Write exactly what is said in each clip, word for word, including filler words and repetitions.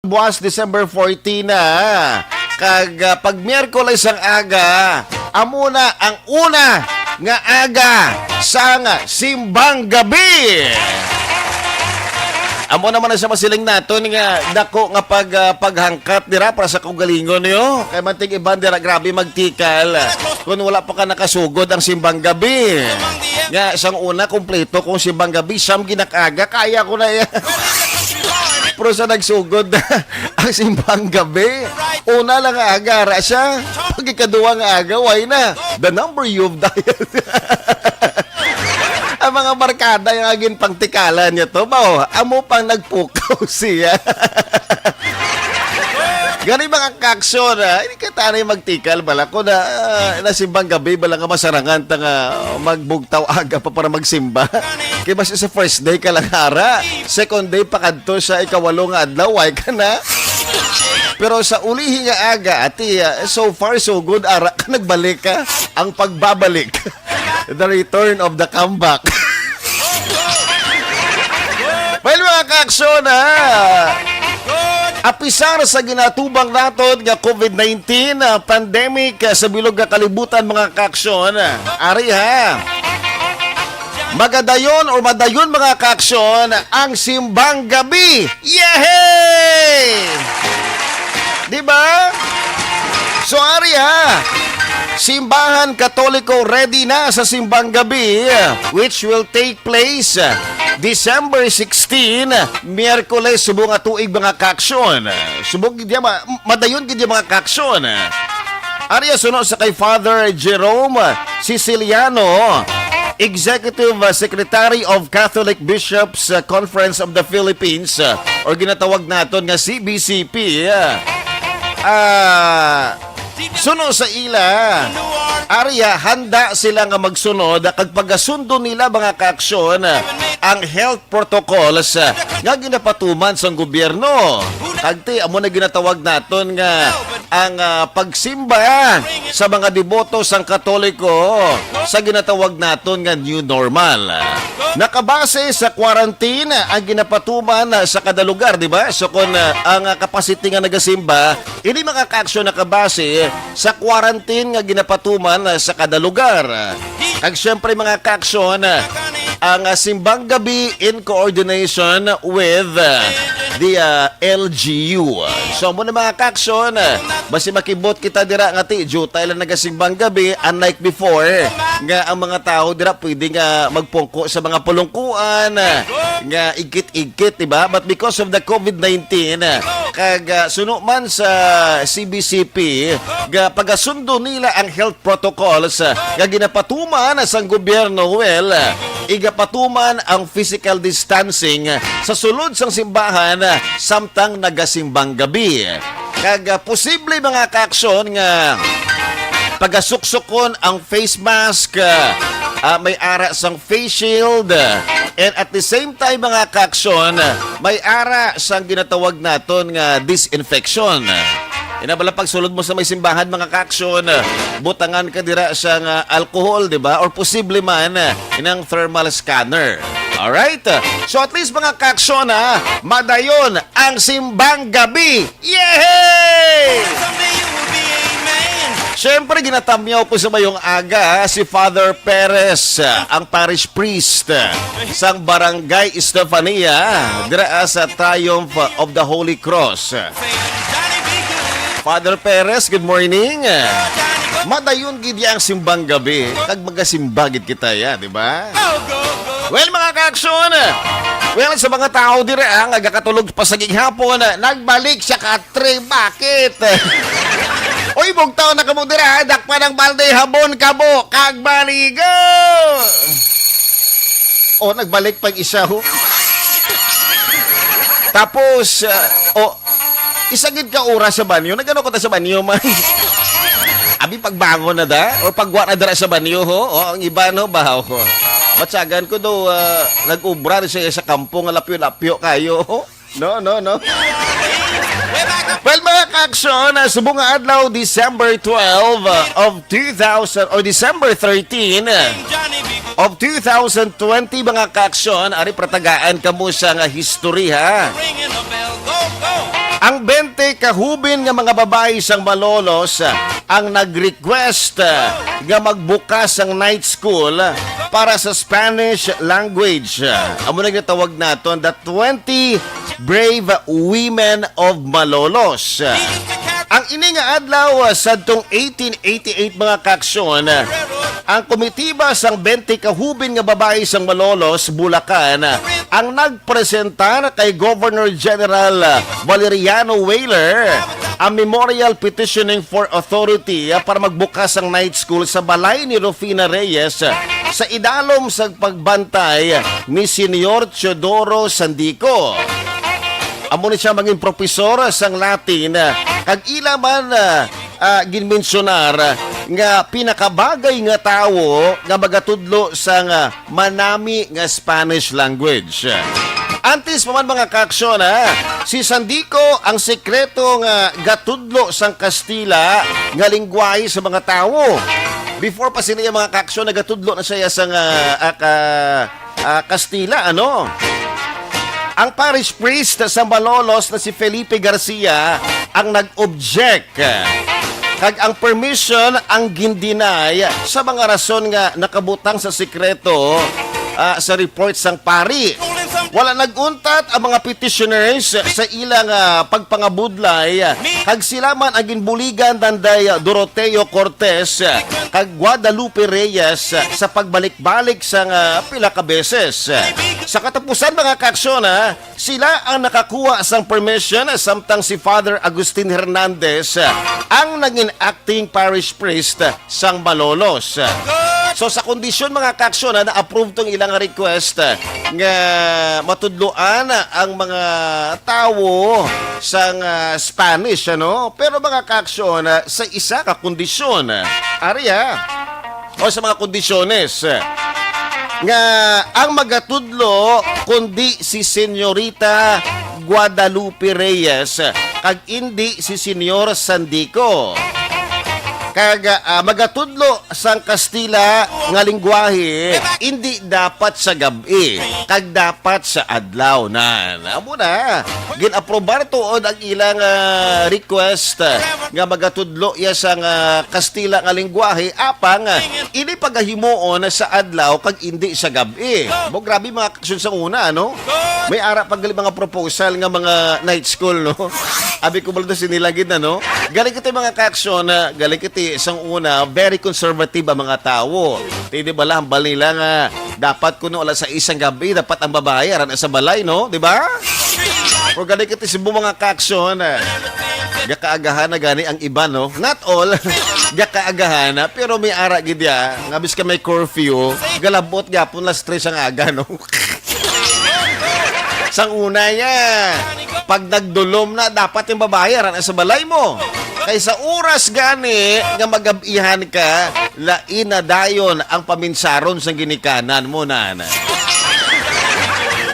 buwas December fourteen na. Kag, ah, pag Miyerkules ang aga, amo na ang una nga aga sang simbang gabi. Amo naman na siya masiling naton nga dako nga pag, ah, paghangkat dira para sa kaugalingon niyo. Kay mantig iban dira grabe magtikal. Kung wala pa ka nakasugod ang simbang gabi. Nga sang una kompleto kong simbang gabi, siyam ginakaga, kaya ko na yan. Pero sa nagsugod na ang simbang gabi, una lang nga aga, ara siya. Pag ikaduwa nga aga, why na? The number you've dialed. Ang mga barkada nga ginpangtikalan niya to, ba, oh, amo pang nagpukaw siya. Gani mga kaaksyon, ah, hindi ka tanay magtikal bala ko na, ah, nasimbang gabi bala nga masarangan ta nga magbugtaw aga pa para magsimba. Kay basi sa first day ka lang ara, second day pa kadto sa ikawalo nga adlaw, way ka na. Pero sa ulihi nga aga, ati, ah, so far so good, ara ka, nagbalik ka. Ang pagbabalik. The return of the comeback. Well, mga kaaksyon, ha? Apisar sa ginatubang naton nga covid nineteen, ah, pandemic, ah, sa bilog nga kalibutan, mga kaaksyon, ah, ari, ha? Magadayon or madayon, mga kaaksyon, ang simbang gabi. Yehey! Di ba? So, ari, ha, Simbahan Katoliko ready na sa simbang gabi, which will take place, uh, December sixteen, Miyerkules, subong nga tuig, mga kaaksyon. Subong gid ya, ma-, madayon gid ya, mga kaaksyon. Ari, suno sa kay Father Jerome Siciliano, Executive, uh, Secretary of Catholic Bishops, uh, Conference of the Philippines, uh, or ginatawag naton nga C B C P, uh, ah, suno sa ila, ari, handa sila nga magsunod kag pagasundo nila, mga kaaksyon, ang health protocols, ah, nga ginapatuman sang gobyerno. Kag ti, amo na ginatawag naton nga ang, ah, pagsimba sa mga deboto sang Katoliko sa ginatawag naton nga new normal. Nakabase sa quarantine ang ginapatuman sa kada lugar, di ba? So, kung, ah, ang, ah, capacity nga nagasimba, ini, mga kaaksyon, nakabase sa quarantine nga ginapatuman sa kada lugar. Kag siyempre, mga kaaksyon, ang, ah, simbang gabi in coordination with, ah, the, ah, L G U. So, amo na, mga kaaksyon, ah, basi makibot kita dira nga ti, jutay lang nagasimbang gabi, unlike before, nga ang mga tao dira pwede nga magpungko sa mga pulungkuan, ah, nga igkit-igkit, di ba? But because of the covid nineteen, ah, kag, ah, suno man sa C B C P, ga pagasundo nila ang health protocols, ah, nga ginapatuman sang gobyerno, well, ah, igapatuman ang physical distancing, ah, sa sulod sang simbahan, ah, samtang nagasimbang gabi. Kag, ah, posible, mga kaaksyon, nga pagasuksukon ang face mask, ah, ah, may ara sang face shield, ah, and at the same time, mga kaaksyon, ah, may ara sang ginatawag naton nga disinfection. Ina bala, pagsulod mo sa may simbahan, mga kaaksyon, ah, butangan ka dira sang, ah, alcohol, di ba? Or posible man, ah, inang thermal scanner. Alright? So at least, mga kaaksyon, ha, madayon ang simbang gabi. Yehey! Siyempre, ginatamyaw ko sa mayong aga, ha, si Father Perez, ah, ang parish priest, ah, sang Barangay Estefania, dira, ah, sa Triumph of the Holy Cross. Father Perez, good morning. Madayon gid ya ang simbang gabi, kag magasimba gid kita ya, di ba? Well, mga kaaksyon, well, sa mga tao dira, ah, nga gakatulog pa sa gighapon, nagbalik siya ka three, bakit? Uy, bugtaw na kamo dira, ha? Dakpan ang balde, habon kamo, kag maligo. Oh, nagbalik pag isa, ho. Tapos, ah, oh, isa gid ka oras sa banyo. Nagano ko ta sa banyo, man? Abi, pagbangon na da? Or pagwa na dira sa banyo, ho? O, ang iba, no, bahaw ko. Matsagan ko daw, ah, nag-ubra rin siya sa kampo nga lapyo-lapyo kayo, ho? No, no, no. Well, mga kaaksyon, ah, subong nga adlaw, December twelve, ah, of two thousand, or December thirteen, ah, of two thousand twenty, mga kaaksyon, ari, pratagaan kamo sa nga history, ha? Ang bente ka hubin nga mga babayi sang Malolos, ah, ang nag-request, ah, nga magbukas ang night school, ah, para sa Spanish language. Ah, amo na ginatawag naton the twenty Brave Women of Malolos. Ah, ang ini nga adlaw, ah, sadtong eighteen eighty-eight, mga kaaksyon, ah, ang komitiba sang bente ka hubin nga babayi sang Malolos, Bulacan, ah, ang nag presentar kay Governor General Valeriano Weyler ang Memorial Petitioning for Authority para magbukas ang night school sa balay ni Rufina Reyes sa idalom sa pagbantay ni Senyor Teodoro Sandico. Amo ni siya mangin profesor sang Latin, kag ila man, ah, ah, ginmensyonar nga pinakabagay nga tawo nga magatudlo sang, ah, manami nga Spanish language. Antes pa man, mga kaaksyon, ha, si Sandico ang sekreto nga gatudlo sang Kastila nga lingwahe sa mga tawo. Before pa sila, mga kaaksyon, nagatudlo na siya sang, ah, ah, ka-, ah, Kastila, ano? Ang parish priest sa Malolos na si Felipe Garcia ang nag-object, kag ang permission ang gindinay sa mga rason nga nakabutang sa sekreto, ah, sa report sang pari. Wala nag-untat ang mga petitioners sa ilang, ah, pagpangabudlay, kag sila man ang ginbuligan nanday Doroteo Cortez kag Guadalupe Reyes sa pagbalik-balik sang, ah, pila ka beses. Sa katapusan, mga kaaksyon, ha, sila ang nakakuha sang permission, samtang si Father Agustin Hernandez ang nangin acting parish priest sang Malolos. So, sa kondisyon, mga kaaksyon, ha, na-approve tong ilang request nga matudloan ang mga tawo sang, ah, Spanish, ano? Pero, mga kaaksyon, ah, sa isa ka kondisyon, ah, ari, ah, o sa mga kondisyones, ah, nga ang magatudlo kundi si Senyorita Guadalupe Reyes kag indi si Senyor Sandico. Kag, ah, magatudlo sang Kastila nga lingwahe, indi dapat sa gab-i, kag dapat sa adlaw. Nan, amo na. Gin-aprobar tuod ang ilang, ah, request, ah, nga magatudlo iya sang, ah, Kastila nga lingwahe, apang, ah, ini pagahimuon sa adlaw kag indi sa gab-i. Mo, grabe, mga kaaksyon, sang una, ano? May ara pa gali mga proposal nga mga night school, no? Abi ko, baldo, sinila gid na, no? Galing kita, mga kaaksyon, na galing kita sang una, very conservative ang mga tawo. Ti, di ba, hambal nila nga dapat kuno alas sais sang gabi, dapat ang babae ara na sa balay, no? Di ba? Pero galing kita, Cebu, mga kaaksyon, ah, gakaagahan na gani ang iba, no? Not all, gakaagahan na, pero may ara gid ya, nga bisan may curfew, galabot gyapon alas tres ang aga, no? Sang una ya, pag nagdulom na, dapat ang babae ara na sa balay mo. Kay sa oras gani nga magab-ihan ka, lain na dayon ang paminsaron sang ginikanan mo, nan.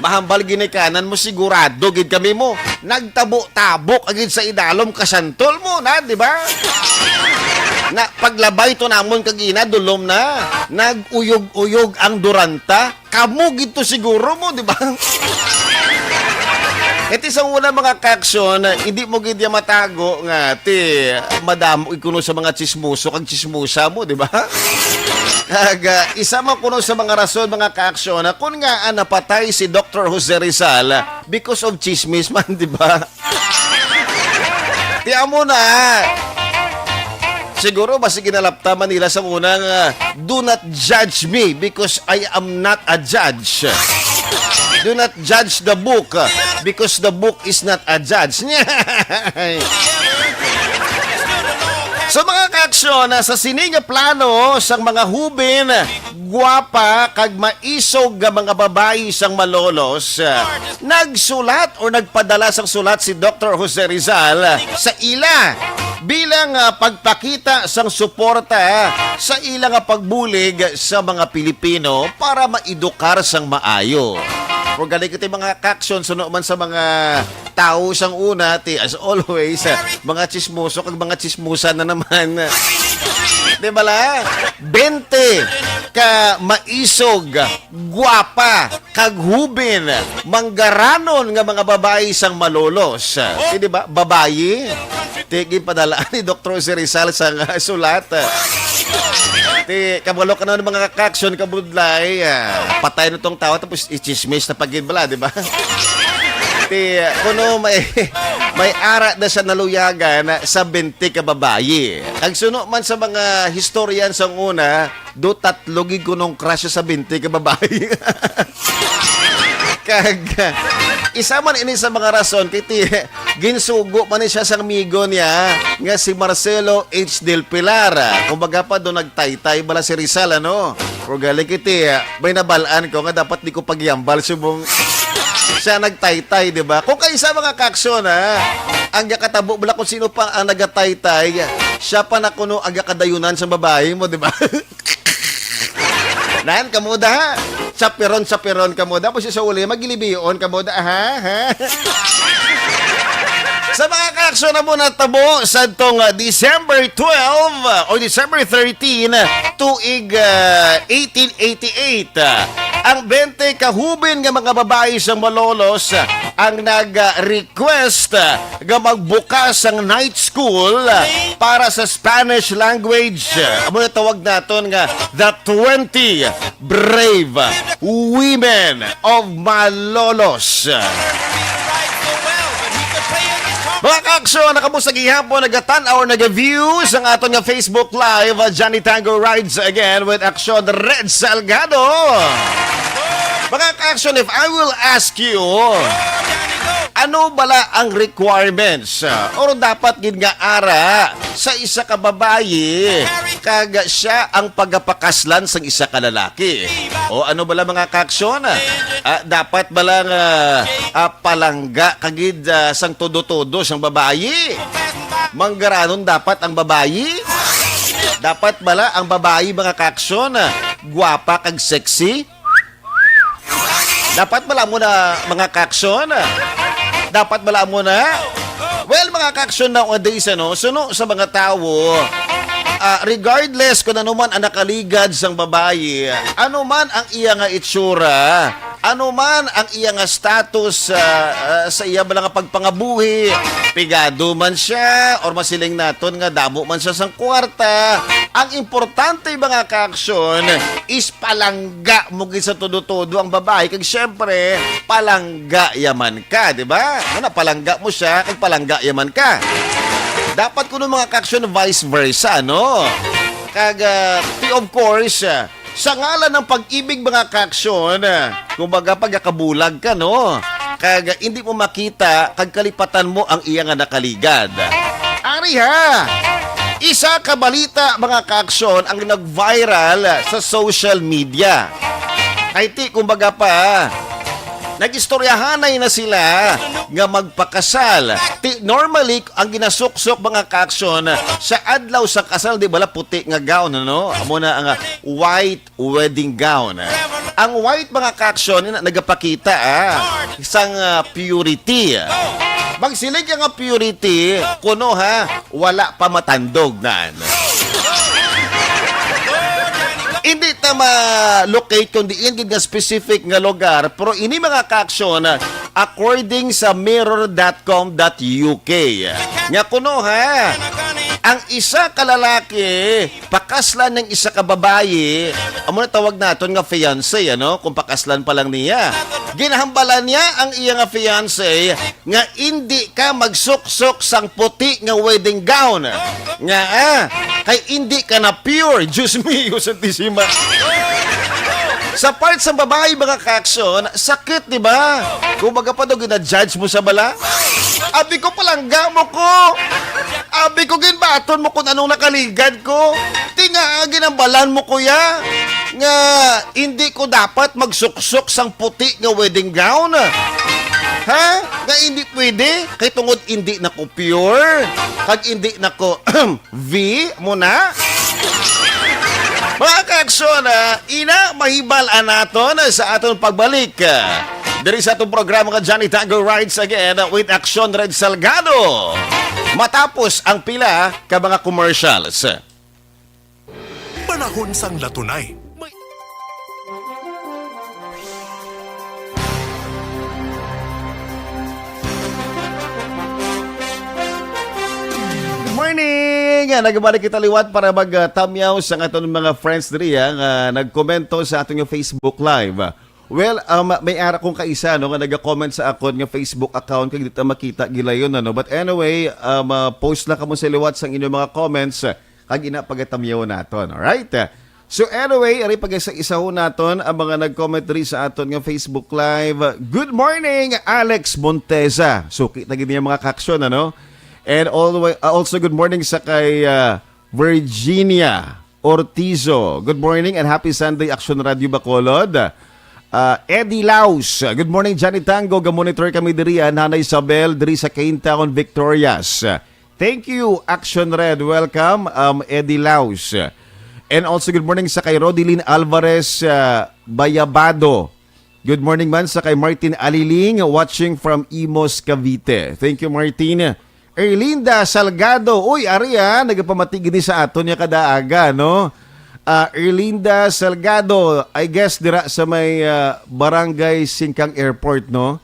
Mahambal ginikanan mo, sigurado gid kami mo. Nagtabo-tabo ka gid sa idalom, kasantol mo na, di ba? Na paglabay to namon kag ina, dulom na. Nag-uyog-uyog ang duranta. Kamo gid to siguro mo, di ba? Iti sa una, mga kaaksyon, hindi mo gid ya matago nga ti madamo kuno sa mga chismoso kag chismosa mo, di ba? Kag, ah, isa mo kuno sa mga rason, mga kaaksyon, na kun nga, ah, napatay si Doctor Jose Rizal because of chismis man, di ba? Ti amo na. Siguro, basi ginalaptaman nila sa una nga, "Do not judge me because I am not a judge. Do not judge the book, uh, because the book is not a judge." So, mga kaaksyon, uh, sa sini nga plano sang mga hubin, gwapa, kag maisog nga mga babayi sang Malolos, uh, nagsulat or nagpadala sang sulat si Doctor Jose Rizal sa ila bilang, ah, pagpakita sang suporta sa ila nga pagbulig sa mga Pilipino para maedukar sang maayo. Kung gani kita, mga kaaksyon, suno man sa mga tawo sang una, ti, as always, ah, mga chismoso kag mga chismosa na naman. Di ba la? Bente ka maisog, gwapa, kag hubin, manggaranon nga mga babayi sang Malolos. Eh, di ba? Babayi. Ti, ginpadala ni Doktor si Rizal sang sulat. Ti, kabalo ka na mga kaaksyon, kabudlay. Ah, patay na tong tawo, tapos ichismis na pagid bala, di ba? Ti, kuno may, may ara na sa naluyagan sa bente ka babayi. Kag suno man sa mga historian sang una, do tatlo gid kunong crush sa bente ka babayi. Kag, isa man ini sa mga rason, kay ti, ginsugo man ni siya sang amigo niya nga si Marcelo H. Del Pilar. Kumbaga pa, do nagtaytay bala si Rizal, ano? Pero galing kiti, may nabalaan ko nga dapat di ko pagyambal subong siya nagtaytay, di ba? Kung kaisa mga kaaksyon, ha, ang gakatabo bala kung sino pa ang nagataytay, siya pa na kuno ang gakadayunan sa babayi mo, di ba? Nan, kamo da. Chaperon, chaperon kamo da. Tapos sa uli, magilibion kamo da, ha? Ha? Sa mga kaaksyon na mo natabo sa tong, ah, December twelve, ah, o December thirteen, tuig, ah, eighteen eighty-eight, ah, ang bente kahubin nga mga babayi sa Malolos, ah, ang nag-request, ah, nga magbukas ang night school, ah, para sa Spanish language. Amo na tawag naton nga the twenty brave women of Malolos. Mga kaaksyon, nakamusta gihapon nagatan-aw or nag-view sa aton nga Facebook Live, uh, Johnny Tango Rides Again with Aksyon Red Salgado. Mga kaaksyon, if I will ask you, ano bala ang requirements, uh, or dapat gid nga ara sa isa ka babayi kag siya ang pagapakaslan sang isa ka lalaki? O ano bala, mga kaaksyon? Ah, dapat bala nga, ah, palangga ka gid, ah, sang todo-todo sang babayi? Manggaranon dapat ang babayi? Dapat bala ang babayi, mga kaaksyon, ah, gwapa kag sexy? Dapat bala mo na, mga kaaksyon? Dapat bala mo na? Well, mga kaaksyon, nowadays, ano, suno sa mga tawo, ah, regardless kung ano man ang nakaligad sang babayi, ano man ang iya nga itsura, ano man ang iya nga status, ah, ah, sa iya bala nga pagpangabuhi, pigado man siya, or masiling naton nga damo man siya sang kwarta, ang importante, mga kaaksyon, is palangga mo gid sa todo-todo ang babayi, kag syempre, palangga yaman ka, di ba? Ano, palangga mo siya, kag palangga yaman ka. Dapat kuno, mga kaaksyon, vice versa, no? Kag, ah, ti, of course, ah, sa ngalan ng pag-ibig, mga kaaksyon, ah, kumbaga, pagkakabulag ka, no? Kag, ah, hindi mo makita, kag kalipatan mo ang iya nga nakaligad. Ari ha! Isa ka balita, mga kaaksyon, ang nag-viral sa social media. Kay ti, kumbaga pa, nag-istoryahanay na sila nga magpakasal. Ti, normally, ang ginasuksok, mga kaaksyon, sa adlaw sa kasal, di bala, puti nga gown, ano? Amo na ang, ah, white wedding gown. Ang white, mga kaaksyon, na nagapakita, ah, sang, ah, purity. Magsiling ka nga purity, kuno, ha, wala pa matandog nan. Hindi ta ma-locate kung diin gid nga specific nga lugar, pero ini, mga kaaksyon, according sa mirror dot com dot U K, nga kuno, ha, ang isa ka lalaki pakaslan ng isa ka babayi, amo na tawag naton nga fiancé, ano, kung pakaslan pa lang niya. Ginahambalan niya ang iya nga fiancé nga indi ka magsuksok sang puti nga wedding gown. Nga, ah, kay indi ka na pure. Diyos mio, Santisima. Sa part sa babayi, mga kaaksyon, sakit, di ba? Kung baga pa daw, gina-judge mo sa bala. Abi ko, palangga mo ko. Abi ko, ginbaton mo kung anong nakaligad ko. Ti nga, ginambalan mo, kuya, nga hindi ko dapat magsuksok sang puti nga wedding gown. Ha? Nga hindi pwede? Kay tungod hindi na ko pure, kag hindi na ko V, mo na? Mga kaaksyon, ah, ina, mahibal-an naton sa aton pagbalik, ah, diri sa atong programa nga Johnny Tango Rides Again with Aksyon Red Salgado. Matapos ang pila ka mga commercials. Panahon sang latunay. May Good morning! Ah, nagbalik kita liwat para magtamyaw sa aton mga friends diri, ah, nga nagkomento sa aton nga Facebook Live. Well, um, may ara kong kaisa, no, nga naga-comment sa akon nga Facebook account, kag di ta makita gilayon, ano. But anyway, um, ah, post lang kamo sa liwat sang inyong mga comments, kag ina pagatamyaw naton. Alright? So anyway, ari pag-isa-isahon naton ang mga nag-comment diri sa aton nga Facebook Live. Good morning, Alex Monteza. Suki na gid niya mga kaaksyon, ano? And alwa-, uh, also, good morning sa kay, uh, Virginia Ortizo. Good morning and happy Sunday, Action Radio Bacolod. Uh, Eddie Laus. Good morning, Johnny Tango. Ga-monitor kami diri, ah, Nanay Isabel, diri sa Kane Town, Victorias. Thank you, Action Red. Welcome, um, Eddie Laus. And also, good morning sa kay Rodilyn Alvarez, uh, Bayabado. Good morning man sa kay Martin Aliling, watching from Imus, Cavite. Thank you, Martin. Erlinda Salgado. Uy, ari, ah, nagapamati gini sa aton niya kada aga, no? Ah, Erlinda Salgado, I guess dira sa may, ah, Barangay Singkang Airport, no?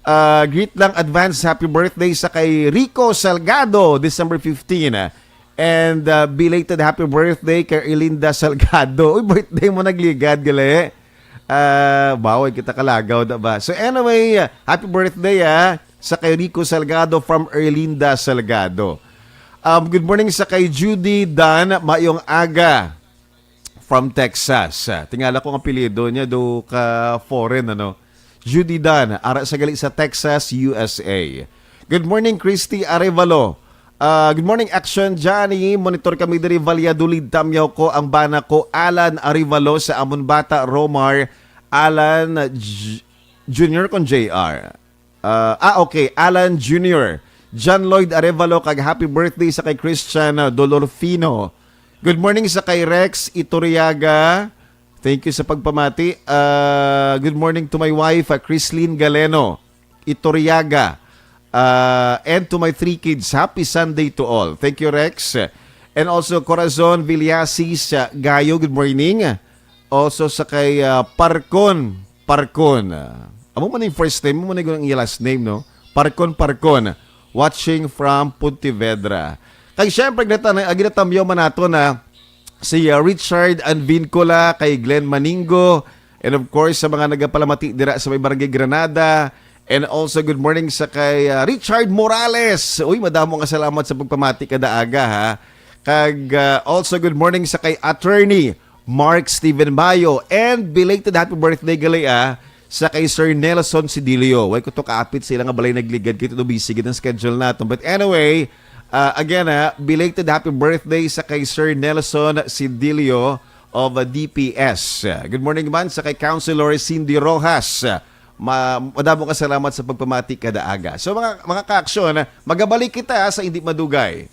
Ah, greet lang, advance happy birthday sa kay Rico Salgado, December fifteen. And, ah, belated happy birthday kay Erlinda Salgado. Uy, birthday mo nagligad, gali. Ah, bawal kita kalagaw, da ba? So anyway, happy birthday, ah, sa kay Rico Salgado from Erlinda Salgado. Um, good morning sa kay Judy Dan, maayong aga from Texas. Ah, tingala ko ang apelyido niya, do ka foreign, ano? Judy Dan, ara sa gali sa Texas, U S A. Good morning, Christy Arevalo. Ah, good morning, Action Johnny. Monitor kami diri, Valladolid, Tamyaw ko ang bana ko, Alan Arevalo, sa amon bata, Romar, Alan J-, Junior kon J R. Ah, ah, okay, Alan Junior. John Lloyd Arevalo, kag happy birthday sa kay Christian, ah, Dolorfino. Good morning sa kay Rex Iturriaga. Thank you sa pagpamati. Ah, good morning to my wife, ah, Chrislyn Galeno Iturriaga, ah, and to my three kids. Happy Sunday to all. Thank you, Rex. And also, Corazon Villasis, ah, Gayo, good morning. Also sa kay, ah, Parcon, Parcon. Ah, amo man yung first name, amo man yung last name, no? Parcon, Parcon. Watching from Pontevedra. Kay syempre, ginatan-, ah, ginatamyaw man nato na si, ah, Richard Anvincula, kay Glenn Maningo, and of course, sa mga nagapalamati dira sa may Barangay Granada, and also good morning sa kay, ah, Richard Morales. Uy, madamo nga salamat sa pagpamati kada aga, ha. Kag, ah, also good morning sa kay Attorney Mark Steven Mayo, and belated happy birthday gali, ah, sa kay Sir Nelson Sidilio. Way ko to kaapit sa ila nga balay nagligad kay to busy gid ang schedule naton. But anyway, ah, again, ah, belated happy birthday sa kay Sir Nelson Sidilio of, ah, D P S. Good morning man sa kay Councilor Cindy Rojas. Ma-, madamo ka salamat sa pagpamati kada aga. So, mga, mga kaaksyon, magabalik kita sa hindi madugay.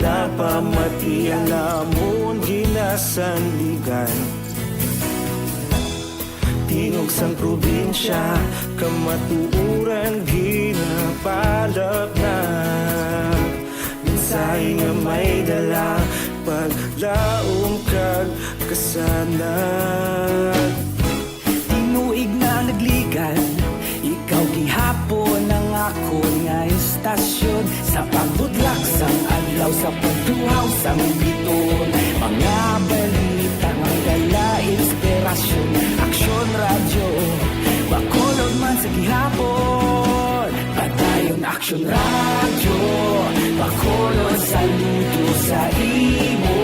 Napamati ang amon ginasandigan. Tingog sang probinsya, kamatuoran ginapalapnag. Mensahe nga may dala, paglaom kag kasanag. Tinuig na nagligan, ikaw gihapon ang akon nga istasyon. Sa pagbudlak sang adlaw, sa pagtuhaw sang biton, mga balita nga dala inspirasyon. Aksyon Radyo, Bacolod man sa gihapon. Padayon Aksyon Radyo, Bacolod, saludo sa imo.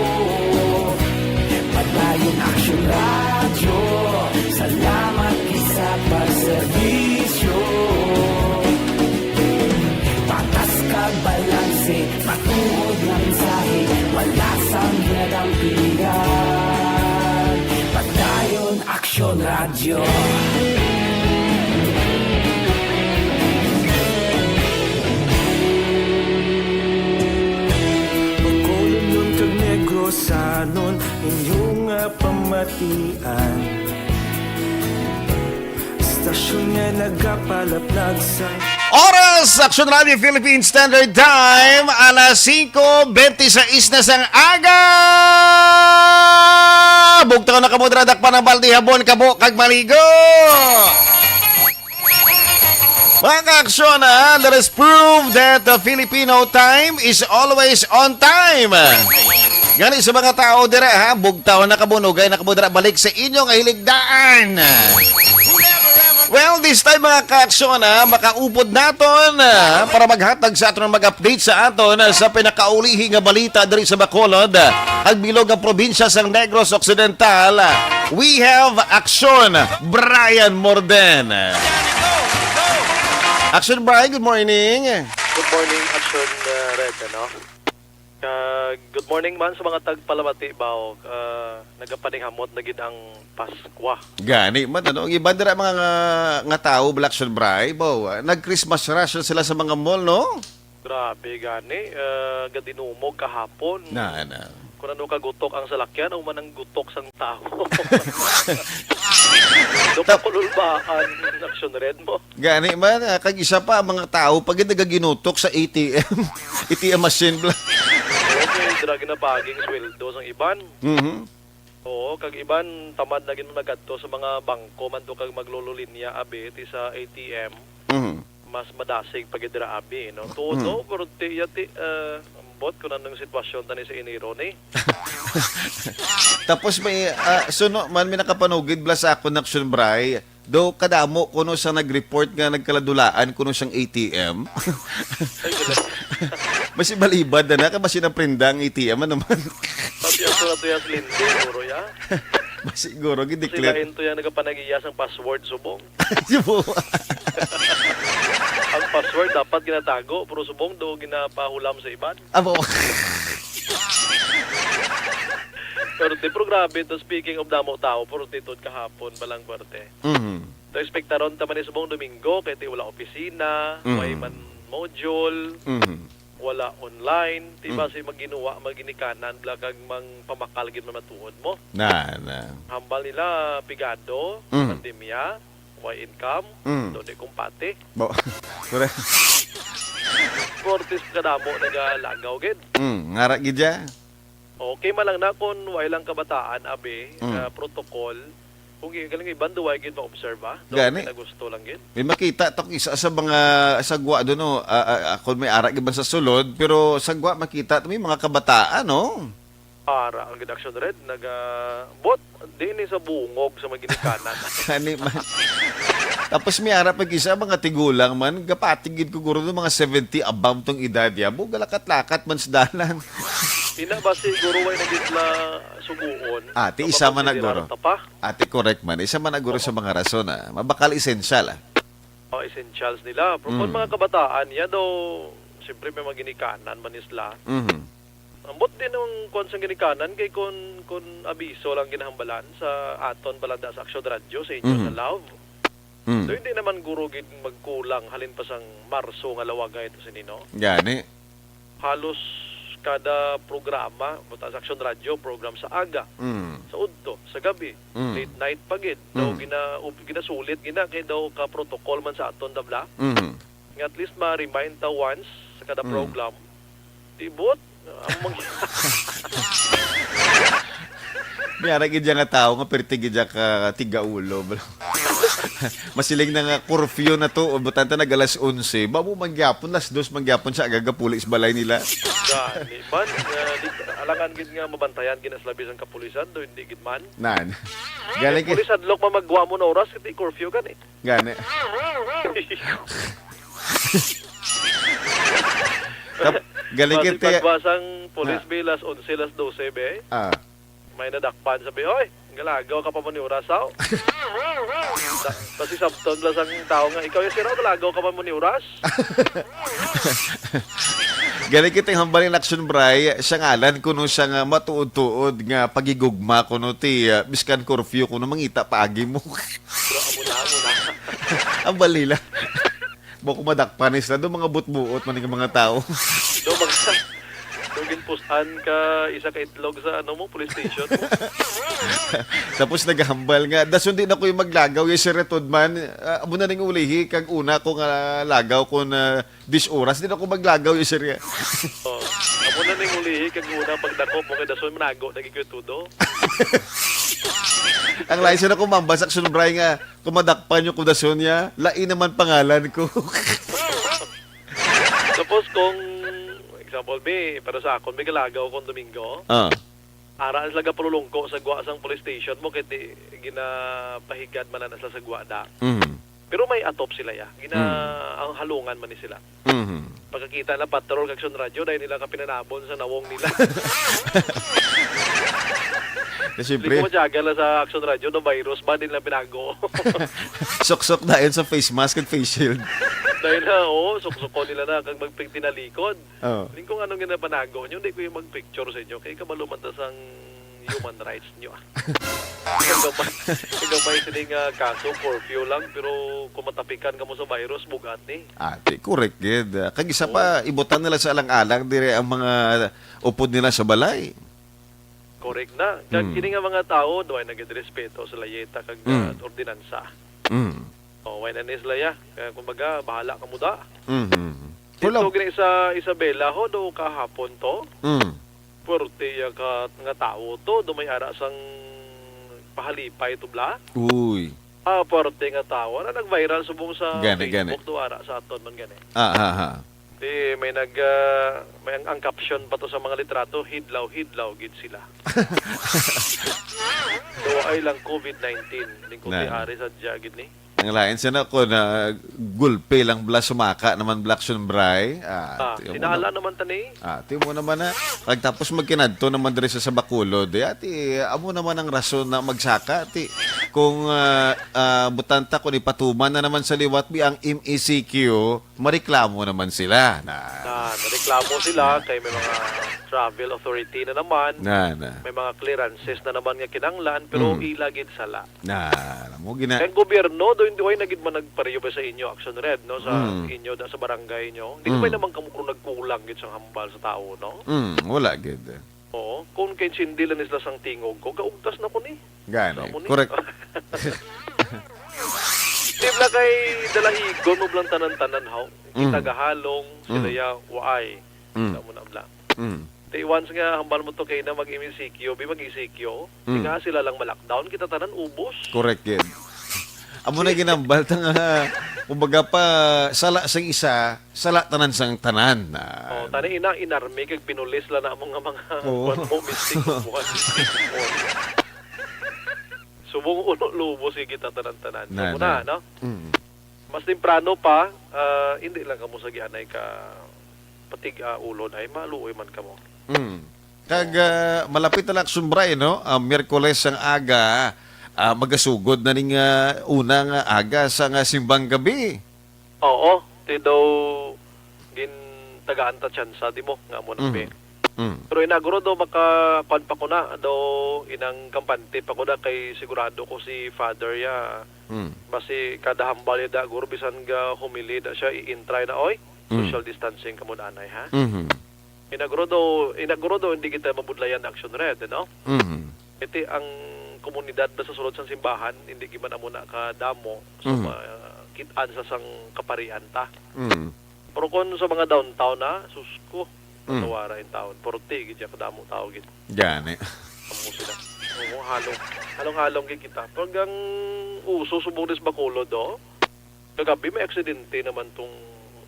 Padayon Aksyon Radyo, salamat gid sa pagserbisyo. Patas kag balanse, matuod nga mensahe, wala sang ginadampigan. Padayon Aksyon Radyo. Bacolodnon kag Negrosanon, inyo nga pamatian. Istasyon nga nagapalaplag sa Oras, Aksyon Radio Philippine Standard Time, alas singko bente sais na sang aga. Bugtaw na kamo dira, dakpa ang balde, habon kamo kag maligo. Mga kaaksyon, ha, let us prove that the Filipino time is always on time. Gani sa mga tao dira, ha, bugtaw na kamo, nugay na kamo dira, balik sa inyong hiligdaan. Well, this time, mga kaaksyon, ha, makaupod naton, ha, para maghatag sa aton, mag-update sa aton, ha, sa pinakaulihi nga balita diri sa Bacolod, ha, ang bilog nga probinsya sang Negros Occidental. We have Aksyon, Brian Morden. Aksyon, Brian, good morning. Good morning, Aksyon, uh, Red, ano? Ah, good morning man sa mga tagpalamati, Bao. Ah, nagapaninghamot na gid ang Paskwa. Gani man, ano? Ang iban dira mga nga, nga tawo, Black Sunbray, Bao, ah, nag-Christmas rush na sila sa mga mall, no? Grabe gani, ah, gadinumog kahapon. Na, na. Kung ano kagutok ang salakyan, o man ang gutok sang tawo. Do Tap- kapululbaan, Aksyon Red mo. Gani man, ah, kag isa pa, ang mga tawo pa gid nagaginutok sa A T M. A T M machine bla. Okay, dira ginapaging sweldo sang iban. Mhm. Oo, kag iban tamad na gid mo nagadto sa mga bangko man to kag maglulolinya abi ti sa A T M. Mhm. Mas madasig pa gid dira abi, no? Tuod, Mhm. no? Pero ti, iya ti, ah, ambot kung anong sitwasyon tani sa Enero ni. Tapos may, ah, suno man, may nakapanugid bla sa akon, Aksyon Bray. Do kadamo kuno sa nag-report nga nagkaladulaan kuno sang A T M. Ay, wala. Mas ibalibad na na, kay mas inaprenda ang A T M, ano man. Pati ang sulat niya sa lindi, siguro, ya? Mas siguro, Kasi gideclare. Lain to yung nagapanagiya sang password, subong. Subong. Ang password dapat ginatago, pero subong do ginapahulam sa iban. Abo. Pero di, pero grabe to, speaking of damo tao, pero titod kahapon, balang parte. Mhm. To, ekspektaron ta man ni subong Domingo, kay ti wala opisina, Mhm. way man module, Mhm. wala online, ti Mm. basi maginuwa, maginikanan, bla kag mangpamakal gid man matuod mo. Na, na. Hambal nila, pigado, Mm. pandemya, way income, Mm. do di kumpati. Bo-, correct. Kortis kadamo nagalagaw gid. Mm, ngara gid ya. Okay man lang na kung way lang kabataan, abi, Mm. ah, protocol. Kung i-, galing iban, do way gid ma-observe, ah. Do Gani. May nagusto lang gid. May makita to isa sa mga sagwa do, no? Ah, ah, ah, kung may ara gid man sa sulod, pero sagwa makita to may mga kabataan, no? Ara ang gid, Aksyon Red, naga-, bot, di ni sa bungog sa mga ginikanan. Gani man. Tapos may ara pa isa, mga tigulang man, gapatig gid ko guro ng mga seventy above tong edad ya. Bo, galakat-lakat man sa dalan. Ina ba siguro way na gid la suguon? Ate, Kapag isa man na guro. Ate, correct man. Isa man na guro sa mga rason, ah. Mabakal essential, ah. Oh, essentials nila. Pero kung Mm. mga kabataan, ya daw, siyempre may mga ginikanan man isla. Mhm. Ambot din ang kwan sang ginikanan kay kung, kung abiso lang ginahambalan sa aton balanda sa Aksyon Radyo sa inyo Mhm. sa Love. Mm. So, hindi naman guro gid magkulang halin pa sang Marso nga lawagay to sini, no? Gani. Halos kada programa, buta sa Aksyon Radyo, program sa aga, Mm. sa udto, sa gabi, Mm. late night pa gid. Daw Mm. gina-, up-, ginasulit gina kay daw ka-protocol man sa aton, da bla. Mm. Nga at least ma-remind ta once sa kada Mm. program. Di buot, ang mag- May ara gid nga tawo nga perti gid ka tigaulo, bro. Masiling na nga curfew na to, o butanta nag alas onse, babo man gyapon, las dos man gyapon sa aga gapuli sa balay nila. Gani man, ah, di, alangan gid nga mabantayan gid na sa labi sang kapulisan, do hindi gid man. Nan. Galing Pulis hadlok man magwa mo na oras, kay curfew gani. Gani. Tap-, galing Basi kiti. Pagbasang pulis, Ah. be, las onse, las dose, be. Ah. May nadakpan, sabi, "Oy, galagaw ka pa mo ni oras, aw?" Ta-, basi sabton lang sang tao nga, "Ikaw, yung sira, galagaw ka pa mo ni oras?" Galing kitang hambal ni Action Bray, siya ngalan kuno siya nga matuod-tuod nga pagigugma kuno ti, ah, biskan curfew kuno mangita paagi mo. Pero amo na, amo na. Ang balila. Bako madakpan ni sila. Do mga butbuot man nga mga tao. Do mga, do ginpusan ka isa ka itlog sa ano mo, police station mo. Tapos naghambal nga, "Dason di na ko yung maglagaw, yes, sir, Tudman. Ah, amo na ning ulihi, kag una ko nga lagaw ko na dis oras, di na ko maglagaw, yes, sir." Oh, amo na ning ulihi, kag una pagdakop mo kay dason manago na gid ko tudo. Ang lain sa na kumambal sa Action Bray nga, kung madakpan yung kudason niya, lain naman pangalan ko. Tapos kung, example, be, para sa akon, may galagaw kong Domingo, Ah. ara sila gapalulungko sa gwa sang police station mo, kay di ginapahigad man na sila sa gwa da. Mm. Pero may atop sila, ya. Gina, Mm. ang halungan man ni sila. Mhm. Pagkakita na patrol kag Action Radyo, dahil nila kapinanabon sa nawong nila. Na Hindi siyempre, ko matyaga lang sa Action Radyo, no virus ba, di nila pinago. Suksok dayon sa face mask and face shield. Dahil na, oo, suksukon nila na, kag magpigtinalikod. Oo. Hindi ko anong ginapanago nyo, hindi ko yung magpicture sa inyo, kay kabalo man ta sang human rights nyo, ah. Kagamay, kagamay sini nga kaso, curfew lang, pero kung matapikan ka mo sa virus, bugat ni. Ah, di, correct gid. Ah, kag isa Oo. pa, ibutang nila sa alang-alang dire ang mga upod nila sa balay. Correct na. Kag Mm. kini nga mga tao, do ay nagrespeto sa layeta kag, Mm. ah, ordinansa. Mm. Oh, why na ni sila, ya? Kaya, kumbaga, bahala ka mo da. Mhm. Dito Wala. gini sa Isabela, ho, do kahapon to. Mm. Puwerte ya ka, nga tawo to, do may ara sang pahalipay to bla. Uy. Ah, puwerte nga tawo. Ano, nag-viral subong sa Gani, gani. Facebook, do ara sa aton man gani. Ah, ha, ha. Di, may nag, ah, may ang, ang caption pa to sa mga litrato, "Hidlaw-hidlaw gid sila." So, ay lang covid nineteen. Lingkod Na. ni Ari sa dya gid ni. Ang lain siya na ko na gulpe lang bla sumaka naman bla Action Bray. Ah, Ah, tiyo mo sinala na. naman tani. Ah, tiyo mo naman na. Pagtapos magkinadto naman diri sa, sa Bacolod. Eh, ati, amo naman ang rason na magsaka, ati. Kung, ah, ah, butanta, kung ipatuman na naman sa liwat, bi ang M E C Q, mareklamo naman sila. Na, Na, nareklamo sila Na. kay may mga travel authority na naman, Na, na. may mga clearances na naman nga kinanglan, pero Mm. ila gid sala. Na, alam mo, gina- Ang gobyerno, do hindi na gid man nagpareho ba sa inyo, Action Red, no? Sa Mm. inyo, da, sa barangay nyo. Hindi Mm. ba naman kamo kung nagkulang gid sa hambal sa tao, no? Mm, wala gid. Oo. Kung kay Cindy lang sila sang tingog ko, gaugtas na ko ni. Gani, Sa amo ni. correct. Di ba kay dalahigon mo blang tanan-tanan, haw? Mm. Kita gahalong, sila Mm. ya, waay. Mm. Sa amo na bla. Mm. Di once nga hambal mo to kay na mag-M E C Q, bi mag-E C Q, Mm. di nga sila lang ma-lockdown, kita tanan ubos. Correct gid. Amo na ginambal ta nga, kumbaga pa, sala sang isa, sala tanan sang tanan. Ah. Oh, tani ina, inarmy kag pinulis la na mo nga mga Oo. kuwan mo, mistake mo, kuwan, mistake mo. Subong uno lubos kay kita tanan-tanan. Na, Amo na, na. no? Mm. Mas temprano pa, ah, hindi lang kamo sa gianay ka patig-a ulod ay maluoy man kamo. Mm. Kag, ah, malapit na lang sumbray, no? Ah, Miyerkules ang aga, ah, magasugod na ning, ah, una nga aga sa nga simbang gabi. Oo, ti daw gintagaan ta tsansa, di mo, nga amo na Mm. kami. Mm. Pero inaguro daw maka, kwan pa ko na, daw inang kampante pa ko na kay sigurado ko si Father ya. Mm. Basi kada hambal ya da, guro, bisan ga humili da siya, i-intry na, oy. Mm. Social distancing kamo na, anay, ha? Mhm. Inagro daw, inagro daw hindi kita mabudlayan, Action Red, no? Mhm. Iti ang komunidad ba sa sulod sang simbahan, hindi giman amo na kadamo sa Mhm. makit-an sa sang kaparian ta. Mhm. Pero kung sa mga downtown na, sus ko, Mm. matawara in town. Forty gid siya kadamo tao gid. Gani. Amo sila. Oo, halong, halong-halong gid kita. Pag ang uso subong dis Bacolod, do, kagabi may aksidente naman tong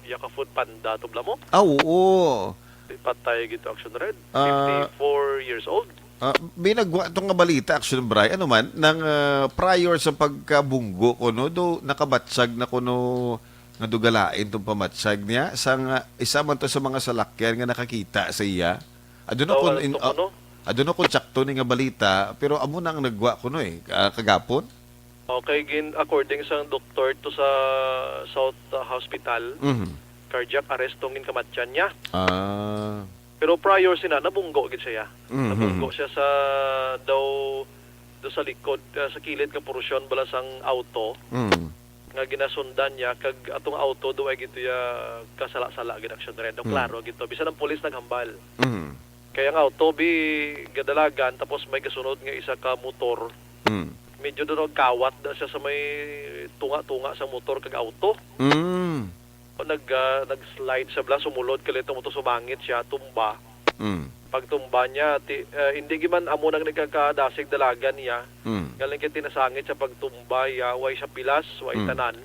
iya ka Food Panda, tubla mo? Ah, oo. Di patay gid to, Action Red. Ah. Fifty-four years old. Ah, binagwa to nga balita, Action Bray. Ano man, nang, ah, prior sa pagkabunggo kuno, do nakabatsag na kuno nga dugalain tong pamatsag niya. Sang, ah, isa man to sa mga salakyan nga nakakita sa iya. Aduna Daw, kun ano in, to ah, kuno? Aduna kun tsakto ni nga balita, pero amo na ang nagwa kuno eh, ah, kagapon. Okay, gin-, according sa doktor to sa South, uh, Hospital, Mhm. cardiac arrest tong ginkamatyan niya. Ah. Pero prior sina, nabunggo gid siya. Mhm. Nabunggo siya sa, daw, daw sa likod, uh, sa kilid nga porsyon bala sang auto Mhm. nga ginasundan niya, kag atong auto daw ay gito ya kasala-sala gid, Action Red. Daw Mm. klaro gito. Bisan ang pulis naghambal. Mhm. Kaya nga, auto, bi, gadalagan, tapos may gasunod nga isa ka motor. Mm. Medyo doon nagkawat na siya sa may tunga-tunga sa motor kag auto. Mm. O, nag, ah, nag-slide siya bala, sumulod, kalito mo to, sumangit siya, tumba. Mm. Pagtumba niya, ti, ah, hindi giman amo nang nagkakadasig dalagan niya. Mm. Galing kay tinasangit sa pagtumba, ya, way siya pilas, way Mm. tanan.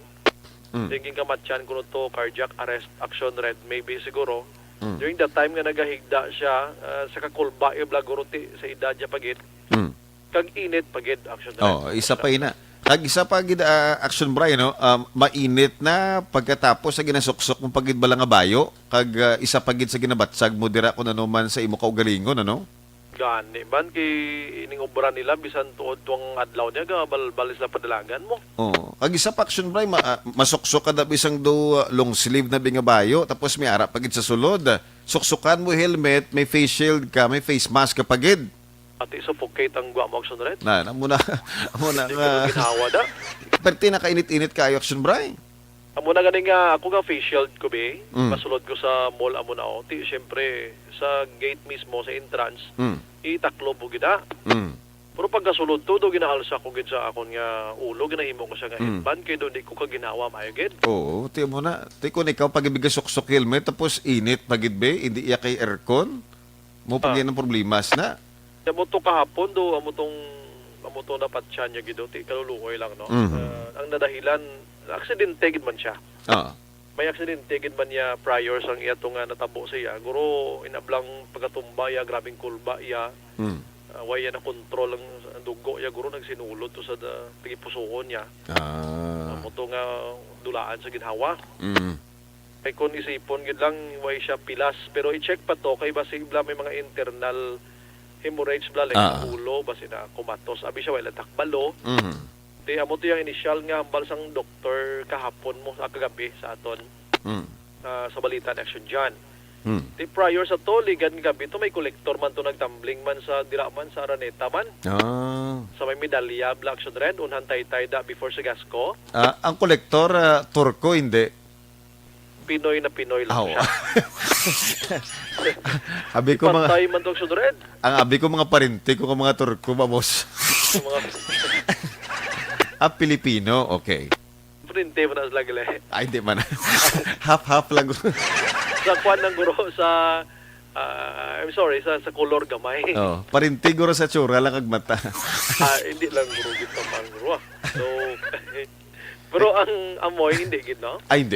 Mm. Tingin ka matyan kuno to, cardiac arrest, Action Red, maybe siguro. Mm. During that time nga nagahigda siya, ah, sa kakulba, yung blaguruti sa edad niya pagid. Mm. Kag init pagid, Action Red. Oh, isa pa ina. Kag isa pa gid, ah, Action Bray, no? Ah, mainit na pagkatapos sa ginasuksok mo pagid bala nga bayo, kag, ah, isa pa gid sa ginabatsag mo dira kung ano man sa imo kaugalingon, ano? Gani man kay ining obra nila, bisan tuod tuang adlaw niya, ga, bal-, bali sila padalagan mo. Oo. Kag isa pa, Action Bray, ma-, ah, masuksok ka na bisang do, ah, long sleeve na bi nga bayo, tapos may ara pa gid sa sulod. Suksukan mo helmet, may face shield ka, may face mask ka pa gid. Ati suffocate ang gwa mo, Action Red. Na, amo na, amo na Hindi nga. Ko ginawa da. Perti nakainit-init kaayo, Action Bray. Amo na gani nga, ako nga face shield ko, be. Mm. Masulod ko sa mall, amo na, oh. Ti, siyempre, sa gate mismo, sa entrance, Mm. itaklob mo gid, ah. Mm. Pero pagkasulod to, do ginaalsa ko gid sa akon nga ulo, ginahimo ko siya nga Mm. headband, kay do di ko kaginawa maayo gid. Oo, ti mo na. Ti kun ikaw pag ibig suksok helmet, tapos init pa gid, be, hindi iya kay aircon, mo pa Ah. gid ang problemas na. Amo to kahapon do, amo tong, amo tong napatyan niya gid, ti kaluluoy lang, no? Mhm. Ah, ang nadahilan, aksidente gid man siya. Ah. May aksidente gid man niya prior sang iya to nga natabo sa iya. Guro, inablang pagkatumba iya, grabing kulba iya. Mm. Ah, way iya na control ang, ang dugo iya, guro, nagsinulod to sa da-, tagipusuon niya. Ah. Amo to nga dulaan sa ginhawa. Mm. Kay kung isipon gid lang, way siya pilas. Pero i-check pa to, kay basi bala may mga internal hemorrhage bala, like, sa Ah. ulo, basi na kumatos. Abi siya, wala takbalo. Mhm. Di, amo to yung initial nga hambal sang doktor kahapon mo, sa kagabi, sa aton, Mm. ah, sa balita ni Action John. Mm. Di, prior sa to, ligan nga gabi to, may kolektor man to nagtambling man sa, dira man, sa Araneta man. Ah. Sa may medalya, bala, Action Red, unhan taytay da before sa Gasco. Ah, ang kolektor, ah, Turko, hindi. Pinoy na Pinoy lang Aw. Siya. Abi ko, mga Pantay man to, Action Red. Ang abi ko, mga parente ko nga mga Turko ba, boss? Yung mga Ah, Pilipino. Okay. Parente mo na sila, gali. Ay, hindi man. Half-half lang. Sa kwan ng guro, sa, ah, I'm sorry, sa, sa kolor gamay. Oh, parente guro sa tsura lang kag mata. Ah, hindi lang guro, gid pa man guro, ah. So, Pero ang amoy, hindi gid, no? Ay, hindi.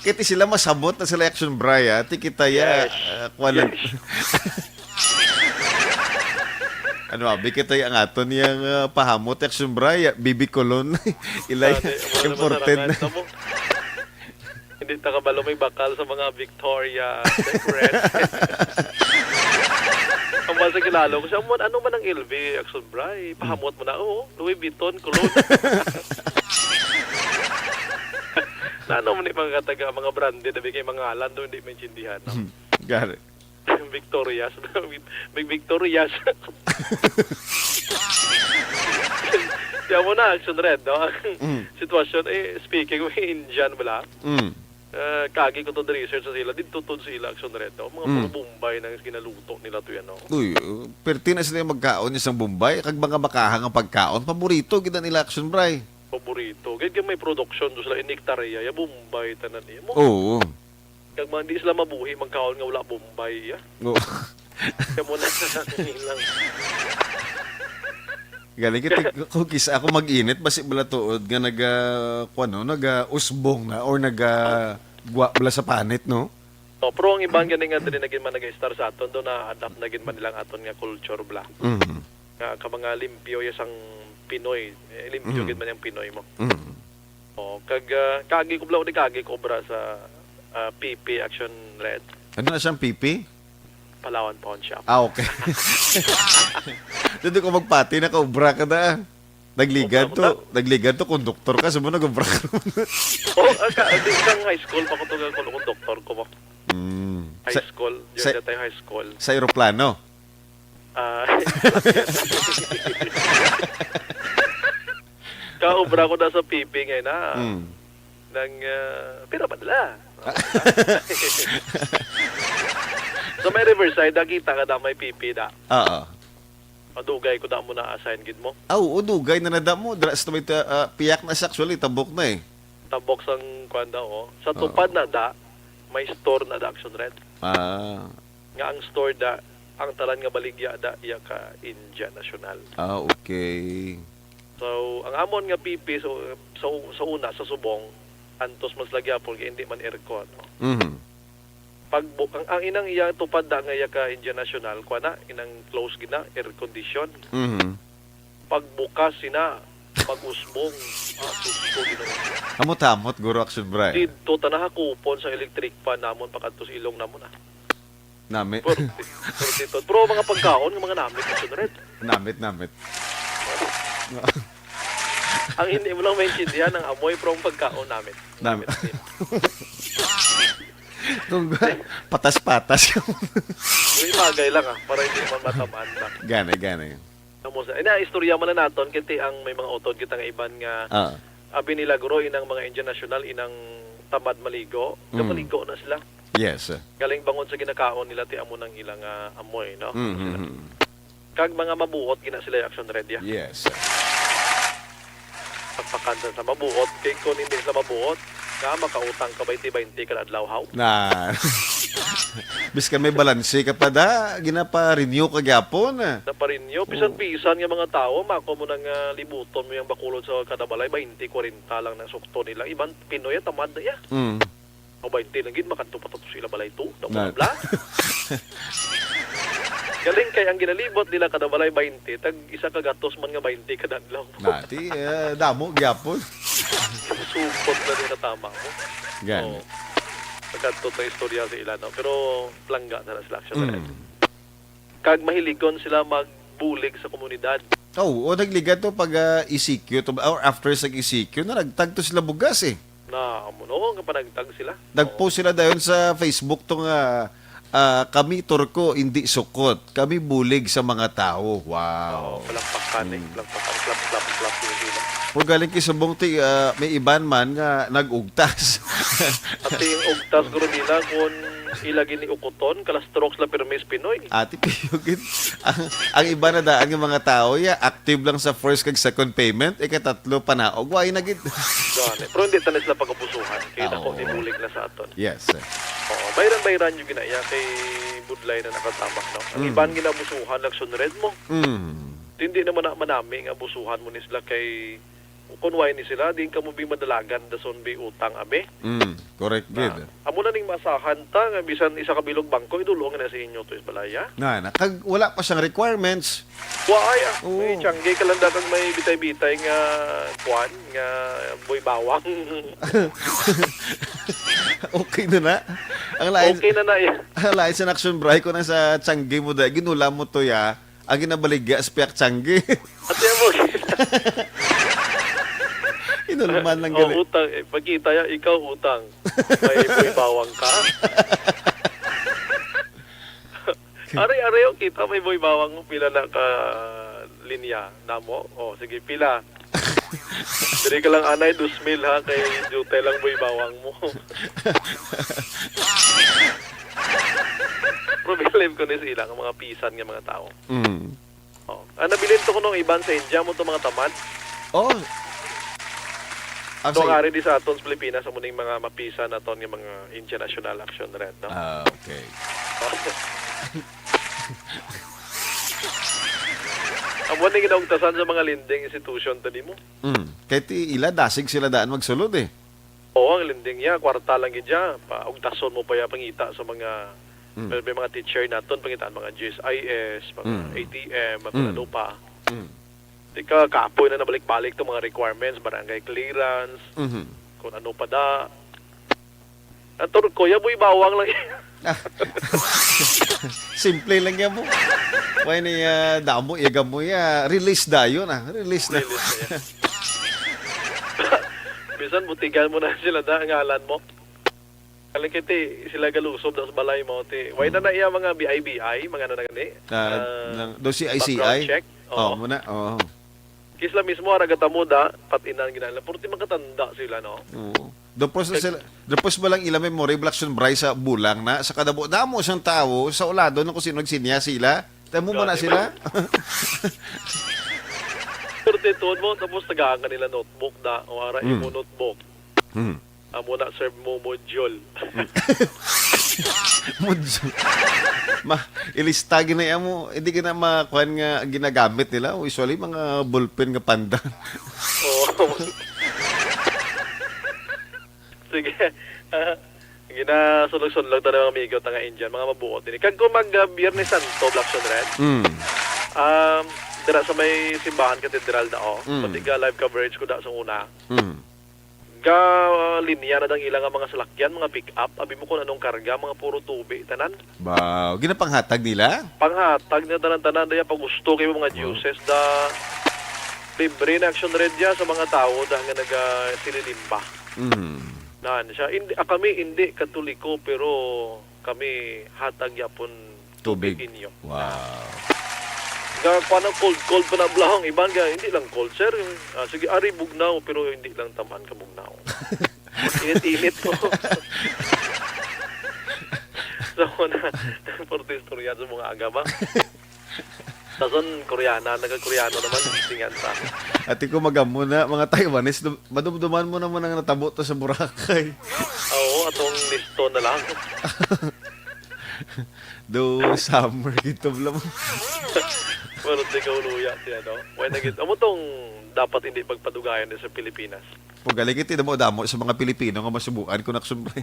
Kaya ti sila masamot na sila, Action Bray, ah. Ti kita ya, Yes. ah, kuwan lang. Yes. Ano, abi kita ya ang aton yang, ah, pahamot, Action Bray, ah, Bibi Colon. Ilay, Ah, di, wala naman imported na. Narangan, no? Hindi ta kabalo may bakal sa mga Victoria Secret. Ang mga sa kilalo ko siya, "Mo, ano man ang L V, Action Bray? Pahamot mo na, oh, Louis Vuitton, Cologne." Na ano man yung mga kataga, mga branded, abi kay mga ngalan doon, hindi maintindihan, no? Hmm, got it. Victorious. Big Victorious. Kaya mo na, Action Red, no? Ang Mm. sitwasyon, eh, speaking of Indian, wala? Mm. Ah, kagi ko to research sa sila, didto to sa ila, Action Red, no? Mga Mm. puro Bombay nang ginaluto nila to yan, no? Uy, uh, perti na sila magkaon isang Bombay, kag mga makaha nga pagkaon, paborito gid na nila, Action Bray. Paborito. Gid kay may production do sila, inektarya, ya Bombay, tanan niya. Mo, Oo. Kag mga di sila mabuhi, magkaon nga wala Bombay, ya. Oo. Kamo na lang. Galing kita, kung kisa ako mag-init, basi bala tuod nga naga, kuwan, no, naga-usbong na or naga-gwa bala sa panit, no? Oh, pero ang iban gani nga diri na gid man naga-star sa aton, do na-adapt na gid man nila ang aton nga culture bala. Mhm. Nga ka mga limpyo ya sang Pinoy. Eh, limpyo Mhm. gid man yung Pinoy mo. Mhm. Oh, kag, ah, kagi ko bala, di kagi ko obra sa, ah, P P Action Red. Ano na siyang P P? Palawan Pawn Shop. Ah, okay. Dito ko magpati, nakaubra ka na. Nagligad Ubra mo to, nagligad to, konduktor ka, sumo nag-ubra ka. Oh, ah, ka, di, isang high school pa ko to, kung, kung doktor ko mo. Mm. High Sa, school, yun sa, na tayo high school. Sa eroplano? Ah, kaubra ko na sa P P ngayon na. Mm. Nang, ah, pira ba nila? So, may Riverside, nakita ka na may P P da. Oo. Madugay ko da mo na-assign gid mo. Ah, oo, dugay na nada mo. Dra-, sa may ta-, ah, piyak na siya, actually, tabok na eh. Tabok sang kwan daw, oh. Sa Oo. Tupad na da, may store na da, Action Red. Ah. Nga ang store da, ang tanan nga baligya da, iya ka India National. Ah, okay. So, ang amon nga P P, so, sa, sa una, sa subong, antos mas lagi apon, kay hindi man aircon, no? Mhm. Pagbu-, ang, ang inang iya tupad da nga iya ka India National, kuha na, inang close gina, air condition. Mhm. Pagbukas sina, pag-usbong, ah, sus ko, Ginoo. Hamot-hamot, Guro Action Bray. Didto ta nahakupon sa electric fan namon, pakadto sa ilong namon, ah. Nami. Pero, pero dito, pero mga pagkaon, nga mga namit, Action Red. Namit, namit. Ang hindi mo lang maintindihan, ang amoy, pero ang pagkaon, namit. Namit. Kung patas-patas. Uy, bagay lang, ah, para hindi man matamaan na. Gani, gani. Amo sa, ina, istorya man na naton, kay ti ang may mga utod kita nga iban nga, Ah. abi nila, guro, inang mga Indian National, inang tamad maligo, Mm. Namaligo na sila. Yes. Galing bangon sa ginakaon nila, ti amo nang ilang, ah, amoy, no? Mm, mm, mm. Kag mga mabuot gina sila, Action Red, ya. Yes. Pagpakanta sa mabuot, kay kung hindi sila mabuot, nga makautang ka baynte baynte kada adlaw, haw? Na. Biskan may balanse ka pa da, ginapa-renew ka gyapon. Napa-renew, Oo. Bisan-bisan nga mga tawo, mako mo nang, ah, libuton mo yung Bacolod sa kada balay, baynte, kwarenta lang na sukto nila. Iban Pinoy, tamad na iya. Mm. O, baynte lang gid, makadto pa to sila balay to. Daw Na- wala. Galing kay ang ginalibot nila kada balay baynte, tag isa ka gatos man nga baynte kada adlaw. Nati, eh, damo gyapon. Supot na din katama mo. Gani. Oo. Pagkadto to istorya sa ila, no? Pero plangga na lang sila, Action Red. Mm. Kag mahiligon sila magbulig sa komunidad. Oh, o nagligad to pag, ah, E C Q to, or after sa E C Q, na nagtagto sila bugas eh. Na, amo, no, nga panagtag sila. Nag-post Oo. sila dayon sa Facebook to nga, ah, "Kami Turko, hindi sukot. Kami bulig sa mga tao." Wow. Oo, palakpakan eh. Mm. Palakpakan, clap, clap, clap, yung sila. Pero galing kay subong ti, ah, may iban man nga nag-ugtas. At yung ugtas, guro nila, kung ila gini ukuton, kalas Strokes la pirmi sa Pinoy. Ate Pio, gid. Ang, ang iba na daan nga mga tao, ya, active lang sa first kag second payment, ikatatlo, panaog, wa na gid. Gani. Pero hindi tanan sila pagabusuhan. Kaya Ah, dako oo. ni bulig na sa aton. Yes, sir. Oo, bayran-bayran yung ginaya kay budlay na nakatama, no? Ang Mm. iban ginabusuhan, Action Red mo. Mm. Hindi naman na manami nga abusuhan mo ni sila kay kung why ni sila, di ka mo bi madalagan, dason bi utang, abi. Mm, correct Na, gid. Amo na ning maasahan ta, nga bisan isa ka bilog bangko, idulong na sa inyo to is balaya. Na, na, kag wala pa siyang requirements. Wa ay, ah. Oo. May tiyangge ka lang dapat may bitay-bitay nga kwan, nga boy bawang. Okay na na. Ang lain, Okay na na yan. Ang lain sa Action Bray ko na sa tiyangge mo da, ginula mo to ya. Ang ginabaligya sa piyak tiyangge. Ate mo. Inulman lang Oh, gali. Utang. Eh, pagkita ya, ikaw utang. May boy bawang ka. Are-are, oh, kita may boy bawang mo. Pila na ka linya namo? Oh, sige, pila. Diri ka lang anay, dos mil, ha, kay dutay lang buy bawang mo. Pero bilib ko ni sila nga mga pisan nga mga tao. Mm. Oh. Ah, nabilin to kuno ang iban sa India, mo to mga tamad. Oh. Ang So, sa ang ari di sa aton sa Pilipinas, amo ning mga mapisan naton nga mga India National Action Red, no? Ah, okay. Amo ni ginaugtasan sa mga lending institution to nimo. Mm. Kay ti ila, dasig sila daan magsulod eh. Oo, ang lending niya, kwarta lang gid siya. Pa, ugtason mo pa ya pangita sa mga, Mm. may, may mga teacher naton, pangitaan mga G S I S, mga Mm. A T M, mga Mm. ano pa. Mm. Di ka kapoy na nabalik-balik to mga requirements, barangay clearance, Mhm. kung ano pa da. Ato, kuya, buy bawang lang. Ah. Simple lang yan mo. Why ni, ah, damo, iga mo ya. Release dayon, ah. Release na. Release na yan. Bisan butigan mo na sila na ngalan mo. Kalikiti, sila galusob na sa balay mo, ti. Why na Hmm. na iya mga B I B I, mga ano na gani? Ah, Ah, nang, do C I C I? Background check? Oh, Oo. muna. Oo. Kay sila mismo, ara gatamuda, pat-inan ginala. Puro ti makatanda sila, no? Oo. Dapos na Kag- sila, dapos ba lang ila memory, Black Sunbray sa bulang na, sa kadamo-damo sang tawo, sa ulado na kung sino nagsinya sila. Tamo mo na Grabe sila? ba? Pero tituod mo, tapos tagaan ka nila notebook da, o ara Mm. imo notebook. Mm. Amo na, serve mo module. Module. Ma, ilista gina mo, hindi gina makuan nga ginagamit nila. Usually, mga ballpen nga panda. Oo. Sige. Ah, ginasulog-sulog ta na mga amigo ta nga Indian, mga mabuot din. Kag kung mag, ah, Biyernes Santo, Black Sun Red, Mm. um, dira sa may simbahan katedral na, oh. Mm. Pati ka live coverage ko da sa una. Mm. Ga, ah, linya na dang ilang mga salakyan, mga pick-up. Abi mo kung anong karga, mga puro tubi, tanan. Ba, ginapanghatag nila? Panghatag na tanan-tanan, daya pag gusto kayo mga Oh. juices da. Libre na Action Red ya sa mga tao da nga naga sililimba. Mm. Nan siya, hindi, ah, kami hindi Katoliko, pero kami hatag yapon Tubig. tubig inyo. Wow. Ga, kuwan ang cold, cold pa na blahong. Iban ga, hindi lang cold, sir. Ah, sige, ari bugnaw, pero hindi lang tamaan ka bugnaw. Init-init ko. So, na, puro istorya sa mga aga ba? Tason, Koreana, nagka-Koreano naman, singan ta. Ati ko magamo na, mga Taiwanese, dum-, madumduman mo naman ang natabo to sa Boracay. Oo, atong listo na lang. Do summer gito, blam. Pero di ka uluya siya, no? Why na gid? Amo tong dapat hindi pagpadugayan sa Pilipinas. Pag galing iti damo-damo sa mga Pilipino nga masubuan ko naksumbre.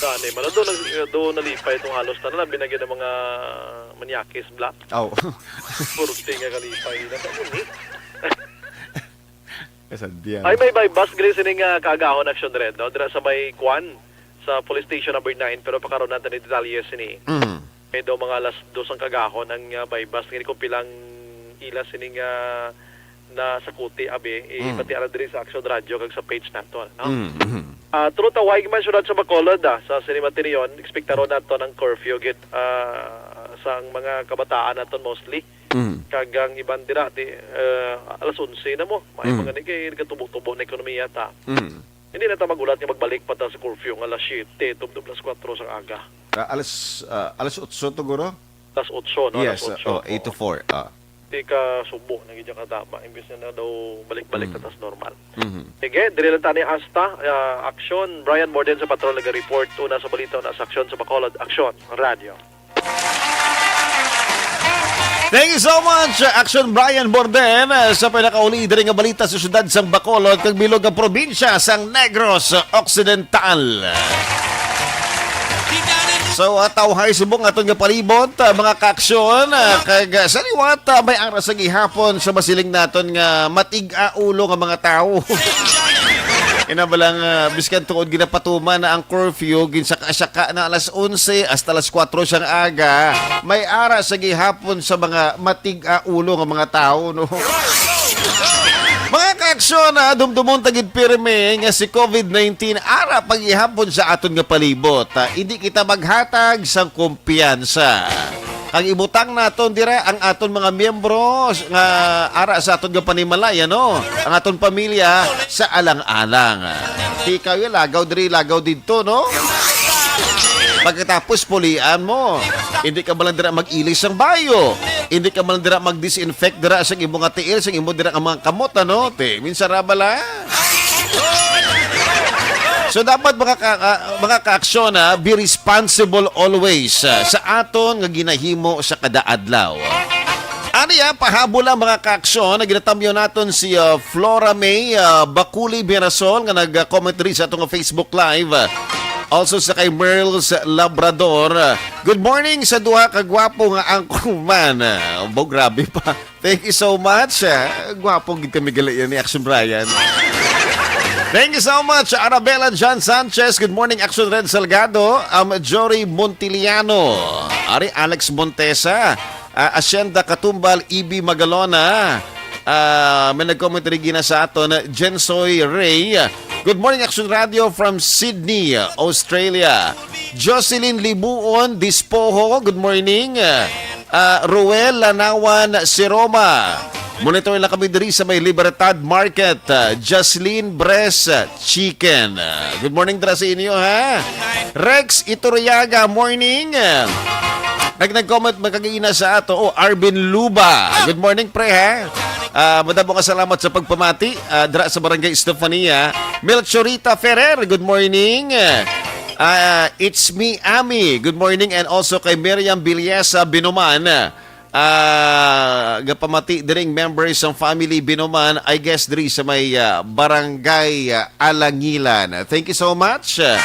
Saan eh? Mano do, nag-, do nalipay itong halos tanan, binagyan ng mga manyakis, bla. Aw. Purti nga kalipay na. Sa mo ni? Kasadya. Ay, may buy-bust gali sining, ah, kaagahon Action Red, no? Dira sa may kwan, sa police station number nine, pero pakaron natin ni detalye sini. Mm. May daw mga alas dos ang kagahon ang, ah, buy-bust. Ngini kung pilang ila sining, ah, na sa kuti, abi, eh, Mm. pati ara diri sa Action Radio kag sa page nato, no? Mm, mm. Ah, true ta, wag man syudad sa Bacolod, ah, sa Cinema Tinion, ekspektaron nato ng curfew gid, ah, sa mga kabataan nato mostly. Mm. Kag ang iban dira, di, eh, alas onse na mo. May Mm. mga ni kay nagatubo-tubo na ekonomiya ta. Mm. Hindi na ta magulat nga magbalik pa ta sa curfew nga alas siyete, tubtob alas kuwatro sa aga. Ah, alas, ah, alas otso to, guro? Alas otso, no? Yes, Alas otso, oh, eight to oo. four, ah. Di ka subo na gid ka tama, imbis na, na daw balik-balik Mm. na tas normal. Mhm. Sige, diri lang tani hasta, ah, aksyon. Brian Morden sa Patrol naga-report. Una sa balita, una sa aksyon sa Bacolod. Aksyon, Radyo. Thank you so much, Action Brian Borden, eh, sa pinakauli diri nga balita sa siyudad sang Bacolod kag bilog nga probinsya sang Negros Occidental. So, ah, tawhay subong aton nga palibot, ah, mga kaaksyon, ah, kag, ah, sa liwat, ah, may ara sa gihapon sa masiling naton nga matig-a ulo nga mga tawo. Ina ba lang, ah, biskan tuod ginapatuman na ang curfew, ginsaka-saka na alas onse hasta alas kuwatro sang aga, may ara sa gihapon sa mga matig-a ulo nga mga tawo, no? Mga kaaksyon, ah, dumdumon ta gid pirmi nga si covid nineteen ara pa gihapon sa aton nga palibot. Ah, hindi kita maghatag sang kumpiyansa. Kag ibutang naton dira ang aton mga miyembro nga ara sa aton nga panimalay, ano? Ang aton pamilya sa alang-alang. Di kayo lagaw diri, lagaw didto, no? Pagkatapos, pulian mo. Hindi ka man lang dira mag-ilis sang bayo. Hindi ka man lang dira mag-disinfect dira sa imo nga tiil, sa imo dira nga mga kamot, ano? Te, minsan ra bala. So, dapat, mga ka-, ah, mga kaaksyon, ha, be responsible always, ah, sa aton nga ginahimo sa kada adlaw. Ano ya, pahabol lang, mga kaaksyon, na ginatamyo naton si, ah, Flora May, ah, Bakuli Mirasol, nga nag-comment diri sa atong Facebook Live. Also sa kay Merls Labrador. Good morning sa duha ka gwapo nga anchorman. Ah, bo, grabe pa. Thank you so much. Ah, gwapo gid kami gali yan ni Action Brian. Thank you so much, Arabella John Sanchez. Good morning, Action Red Salgado. Um, Jory Montiliano. Ari, Alex Montesa. Ah, Hacienda Katumbal, Ibi Magalona. Ah, may nag-comment rin gina sa aton, Jensoy Ray. Good morning, Action Radio from Sydney, Australia. Jocelyn Libuon Dispoho, good morning. Ah, Ruel Lanawan Siroma. Monitor lang kami diri sa may Libertad Market. Ah, Jocelyn Bres, ah, Chicken. Ah, good morning dira sa inyo, ha? Rex Iturriaga, morning. Nag nag-comment magkagaina sa ato. Oh, Arvin Luba. Good morning, pre, ha? Ah, madamo nga salamat sa pagpamati, ah, dira sa Barangay Estefania. Melchorita Ferrer, good morning. Ah, it's me, Ami. Good morning. And also kay Miriam Biliesa Binuman. Ah, gapamati diring members sang family Binuman, I guess, diri sa may, ah, Barangay, ah, Alangilan. Thank you so much, ah,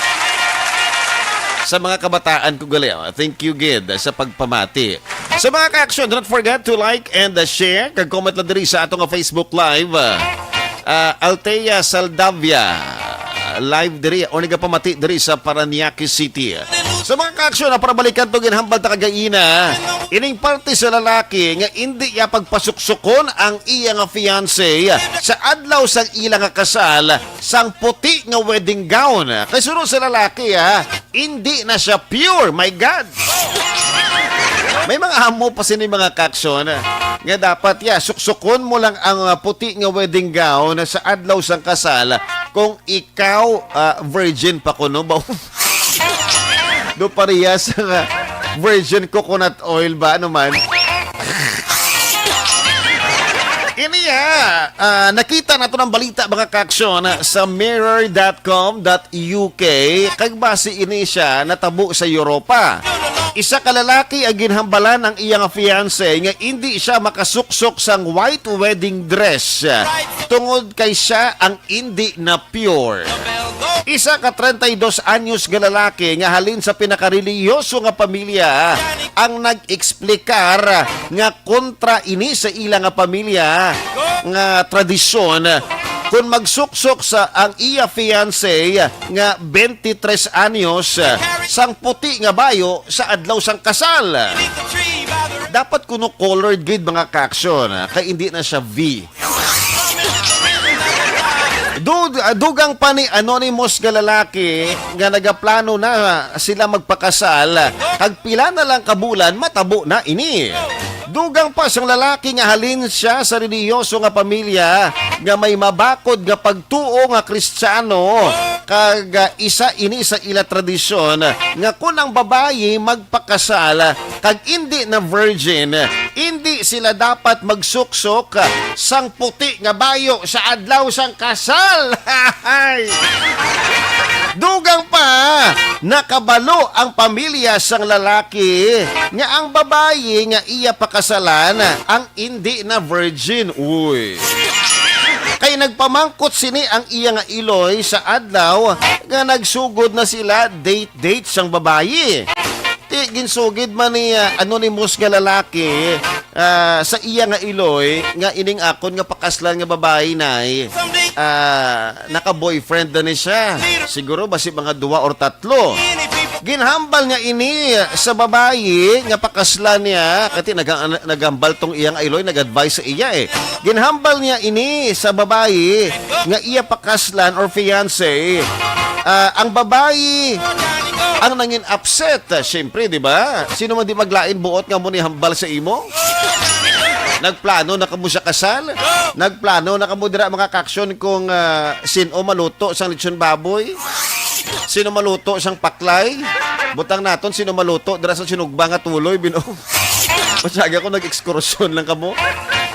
sa mga kabataan ko gali. Ah, thank you gid sa pagpamati. Sa mga ka-action, do not forget to like and, uh, share. Kag comment lang diri sa ato nga Facebook Live. Uh, uh, Althea Saldavia, uh, live diri o nagapamati diri sa Parañaque City. Sa mga ka-action, ah, para balikan to ginhambal ta kagaina, ining parte sa lalaki nga indi iya pagpasuksukon ang iya nga fiancé sa adlaw sang ila nga kasal sang puti nga wedding gown. Kay suno sa lalaki, ah, hindi na siya pure. My God! May mga amo pa sini mga ka-action nga dapat, ya, suksukon mo lang ang, ah, puti nga wedding gown sa adlaw sang kasal kung ikaw, ah, virgin pa kuno ba? Do pareha sa nga virgin coconut oil ba? Ano man? Ini, ah, ah, nakita nato ang balita, mga ka-action, sa mirror dot com dot U K, kag base ini siya natabo sa Europa. Isa ka lalaki ang ginhambalan ang iyang fiancé nga indi siya makasuksok sang white wedding dress tungod kay siya ang indi na pure. Isa ka treinta y dos anyos nga lalaki nga halin sa pinakarelihiyoso nga pamilya ang nag-eksplikar nga kontra ini sa ila nga pamilya nga tradisyon kon magsuksok sa ang iya fiancé nga twenty-three anyos sang puti nga bayo sa adlaw sang kasal. Dapat kuno colored gid, mga ka-action, kay hindi na siya V. Dug-, ah, dugang pa ni anonymous nga lalaki nga nagaplano na sila magpakasal, kag pila na lang ka bulan matabo na ini. Dugang pa sang lalaki nga halin siya sa relihiyoso nga pamilya nga may mabakod nga pagtuo nga Kristiyano, kag, ah, isa ini sa ila tradisyon nga kun ang babayi magpakasal kag indi na virgin, indi sila dapat magsuksok sang puti nga bayo sa adlaw sang kasal. Dugang pa, nakabalo ang pamilya sang lalaki nga ang babayi nga iya pakasalan ang indi na virgin. Uy. Kay nagpamangkot sini ang iya nga iloy sa adlaw nga nagsugod na sila date-date sang babayi. Ti, ginsugid man ni, ah, anonymous nga lalaki, ah, sa iya nga iloy nga ining akon nga pakaslan nga babayi, nay, ah, naka-boyfriend na ni siya. Siguro basi mga duwa or tatlo. Ginhambal niya ini sa babayi nga pakaslan niya, kati naga-, nagambal tong iya nga iloy, nag-advise sa iya, eh. Ginhambal niya ini sa babayi nga iya pakaslan or fiancé. Ah, ang babayi, ang nangin upset, ah, siyempre, di ba? Sino man di maglain buot nga mo ni hambal sa imo? Nagplano na kamo sa kasal? Nagplano na kamo dira, mga kaksyon, kung, ah, sino maluto sang lechon baboy? Sino maluto sang paklay? Butang naton, sino maluto dira sa sinugba nga tuloy, bino? Masyagi ako nag-ekskursyon lang kamo.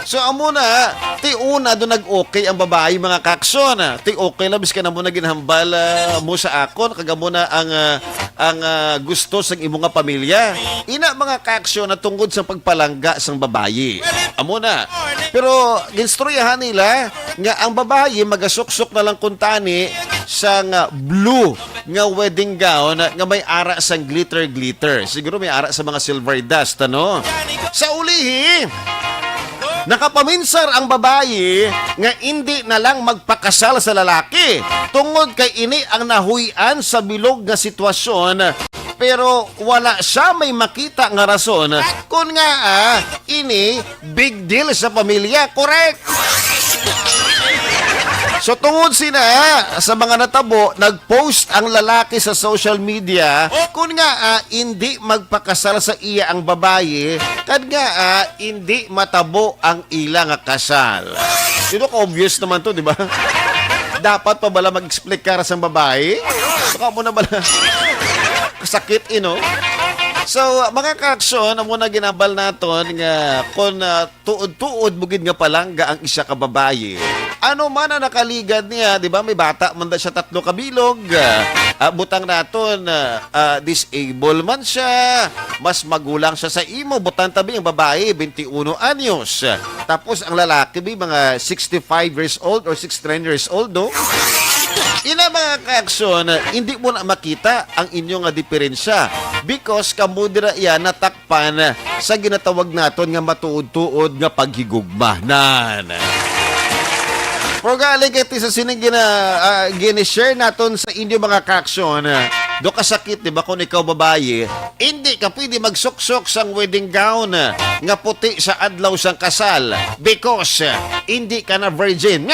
So, amo na, ti una do nag-okay ang babayi, mga kakson. Ti okay lang, biskan amo na ginhambal, ah, mo sa akon, kag amo na ang, ah, ang, ah, gusto sang imo nga pamilya. Ina, mga kakson, na tungod sa pagpalangga sang babayi. Amo na. Pero ginstoryahan nila nga ang babayi magasuksok na lang kuntani sang, ah, blue nga wedding gown nga may ara sang glitter-glitter. Siguro may ara sa mga silver dust, ano? Sa ulihi, nakapaminsar ang babayi nga indi na lang magpakasal sa lalaki tungod kay ini ang nahuy-an sa bilog nga sitwasyon, pero wala siya may makita nga rason kon ngaa ini big deal sa pamilya. Correct! So, tungod sina sa mga natabo, nag-post ang lalaki sa social media kon ngaa indi magpakasal sa iya ang babayi, kag ngaa indi matabo ang ila nga kasal. You know, obvious naman to, di ba? Dapat pa bala mag-explicar sang babayi? Baka mo na bala kasakit, eh, no? So, mga kaksyon, amo na ginabal naton nga kung, ah, tuod-tuod mo gid nga palangga ang isa ka babayi, ano man ang nakaligad niya, di ba? May bata man da siya, tatlo ka bilog. Ah, ah, butang naton, ah, ah, disable man siya. Mas magulang siya sa imo. Butang tabi ang babayi, twenty-one anyos. Tapos ang lalaki, bi, mga sixty-five years old or sixty-nine years old, no? Ina, mga kaksyon, hindi mo na makita ang inyo nga diferensya because kamo dira iya natak pan sa ginatawag naton nga matuod-tuod nga paghigugma. Nan. Pero gali kay ti sa sining gina-, ah, gini-share naton sa inyo mga kaksyon, do kasakit, di ba, kung ikaw babayi, hindi ka pwede magsuksok sang wedding gown nga puti sa adlaw sang kasal because hindi ka na virgin.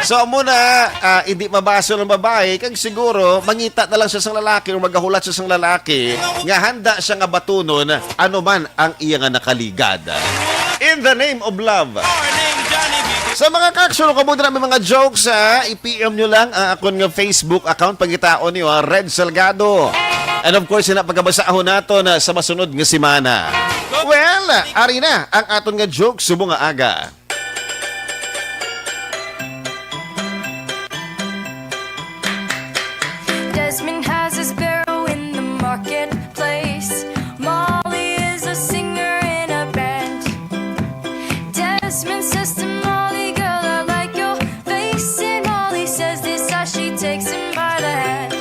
So, amo na, ah, hindi mabaso ng babae, kag siguro, mangita na lang siya sang lalaki o magahulat siya sang lalaki nga handa siya nga batunon ano man ang iya nga nakaligad. In the name of love. Sa mga kaksyon, kamo dira may mga jokes, ha? I-P M nyo lang ang akon nga Facebook account, pangitaon niyo, ha? Red Salgado. And of course, ina pagkabasahon nato na sa masunod nga semana. Well, ari na ang aton nga joke subong nga aga. Desmond has a sparrow in the marketplace. Molly is a singer in a band. Desmond says to Molly, "Girl, I like your face." And Molly says this as she takes him by the hand.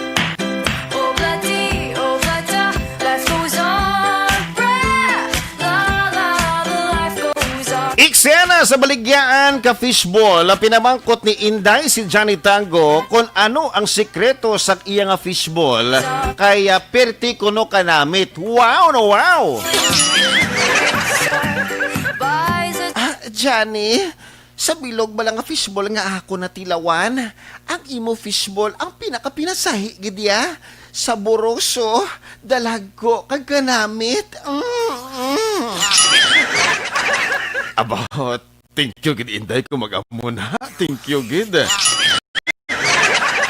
Oh, bloody, oh, bloody, life goes on. Brah! La, la, the life goes on. Eksena sa Baligyaan ka Fishball, ang pinamangkot ni Inday si Johnny Tango kung ano ang sikreto sa iya nga fishball kay, ah, perti kuno kanamit. Wow na wow! Ah, Johnny, sa bilog bala nga fishball nga ako natilawan, ang imo fishball ang pinakapinasahi gid ya. Saboroso, dalagko, kag kanamit. Mm, mm. About, thank you gid, Inday, kung mag-amo na. Thank you gid.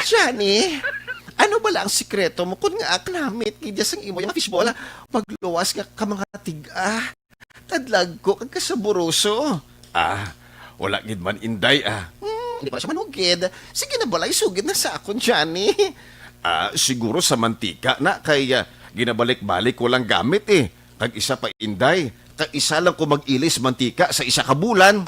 Johnny, ano bala ang sikreto mo kun ngaa kanamit gid ya sang imo nga fishball? Magluwas nga ka mga tiga. Kadlagko kag kasaboroso. Ah, wala gid man, Inday, ah. Hmm, di ba siya manugid? Sige na, balay, sugid na sa akon, Johnny. Ah, siguro sa mantika na kay, ah, ginabalik-balik ko lang gamit, eh. Kag isa pa, Inday, kay isa lang ko mag-ilis mantika sa isa ka bulan.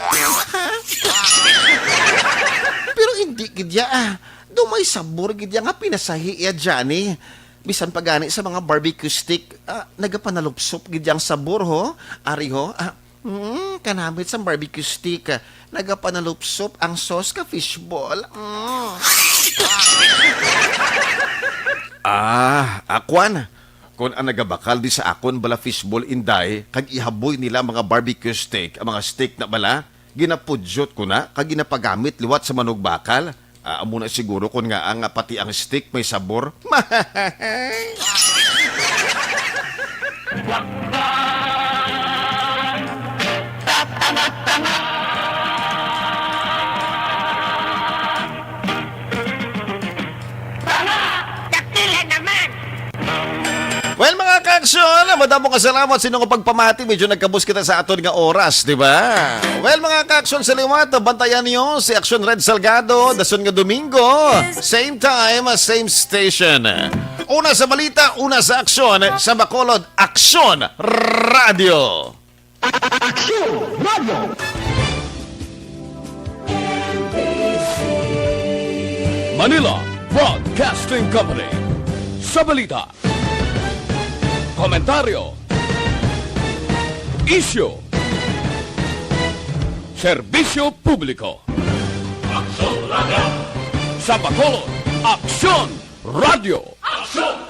Pero hindi gid ya, ah. Do may sabor gid ya nga pinasahi ya, Johnny. Bisan pa gani sa mga barbecue stick, ah, nagapanalupsop gid yang sabor, ho. Ari, ho, ah, mm, kanamit sang barbecue stick, ah, nagapanalupsop ang sauce ka fishball. Mm. Ah, akwan. Kon ang nagabakal di sa akon bala fishball, Inday, kag ihaboy nila mga barbecue stick, ang mga stick na bala, ginapudyot ko na kag ginapagamit liwat sa manugbakal. Ah, amo na siguro kun nga ang pati ang stick may sabor. Tanga! Dakila naman! Well, mga ka-aksyon, madamo nga salamat sa inyong pagpamati. Medyo nagkabus kita sa aton nga oras, di ba? Well, mga ka-aksyon, sa liwat, bantayan niyo si Aksyon Red Salgado, dason nga Domingo, same time, same station. Una sa balita, una sa aksyon, sa Bacolod, Aksyon Radio. Aksyon Radio. Manila Broadcasting Company. Sa balita, komentaryo, isyu, serbisyo publiko. Aksyon Radio. Sa Bacolod, Aksyon Radio. Aksyon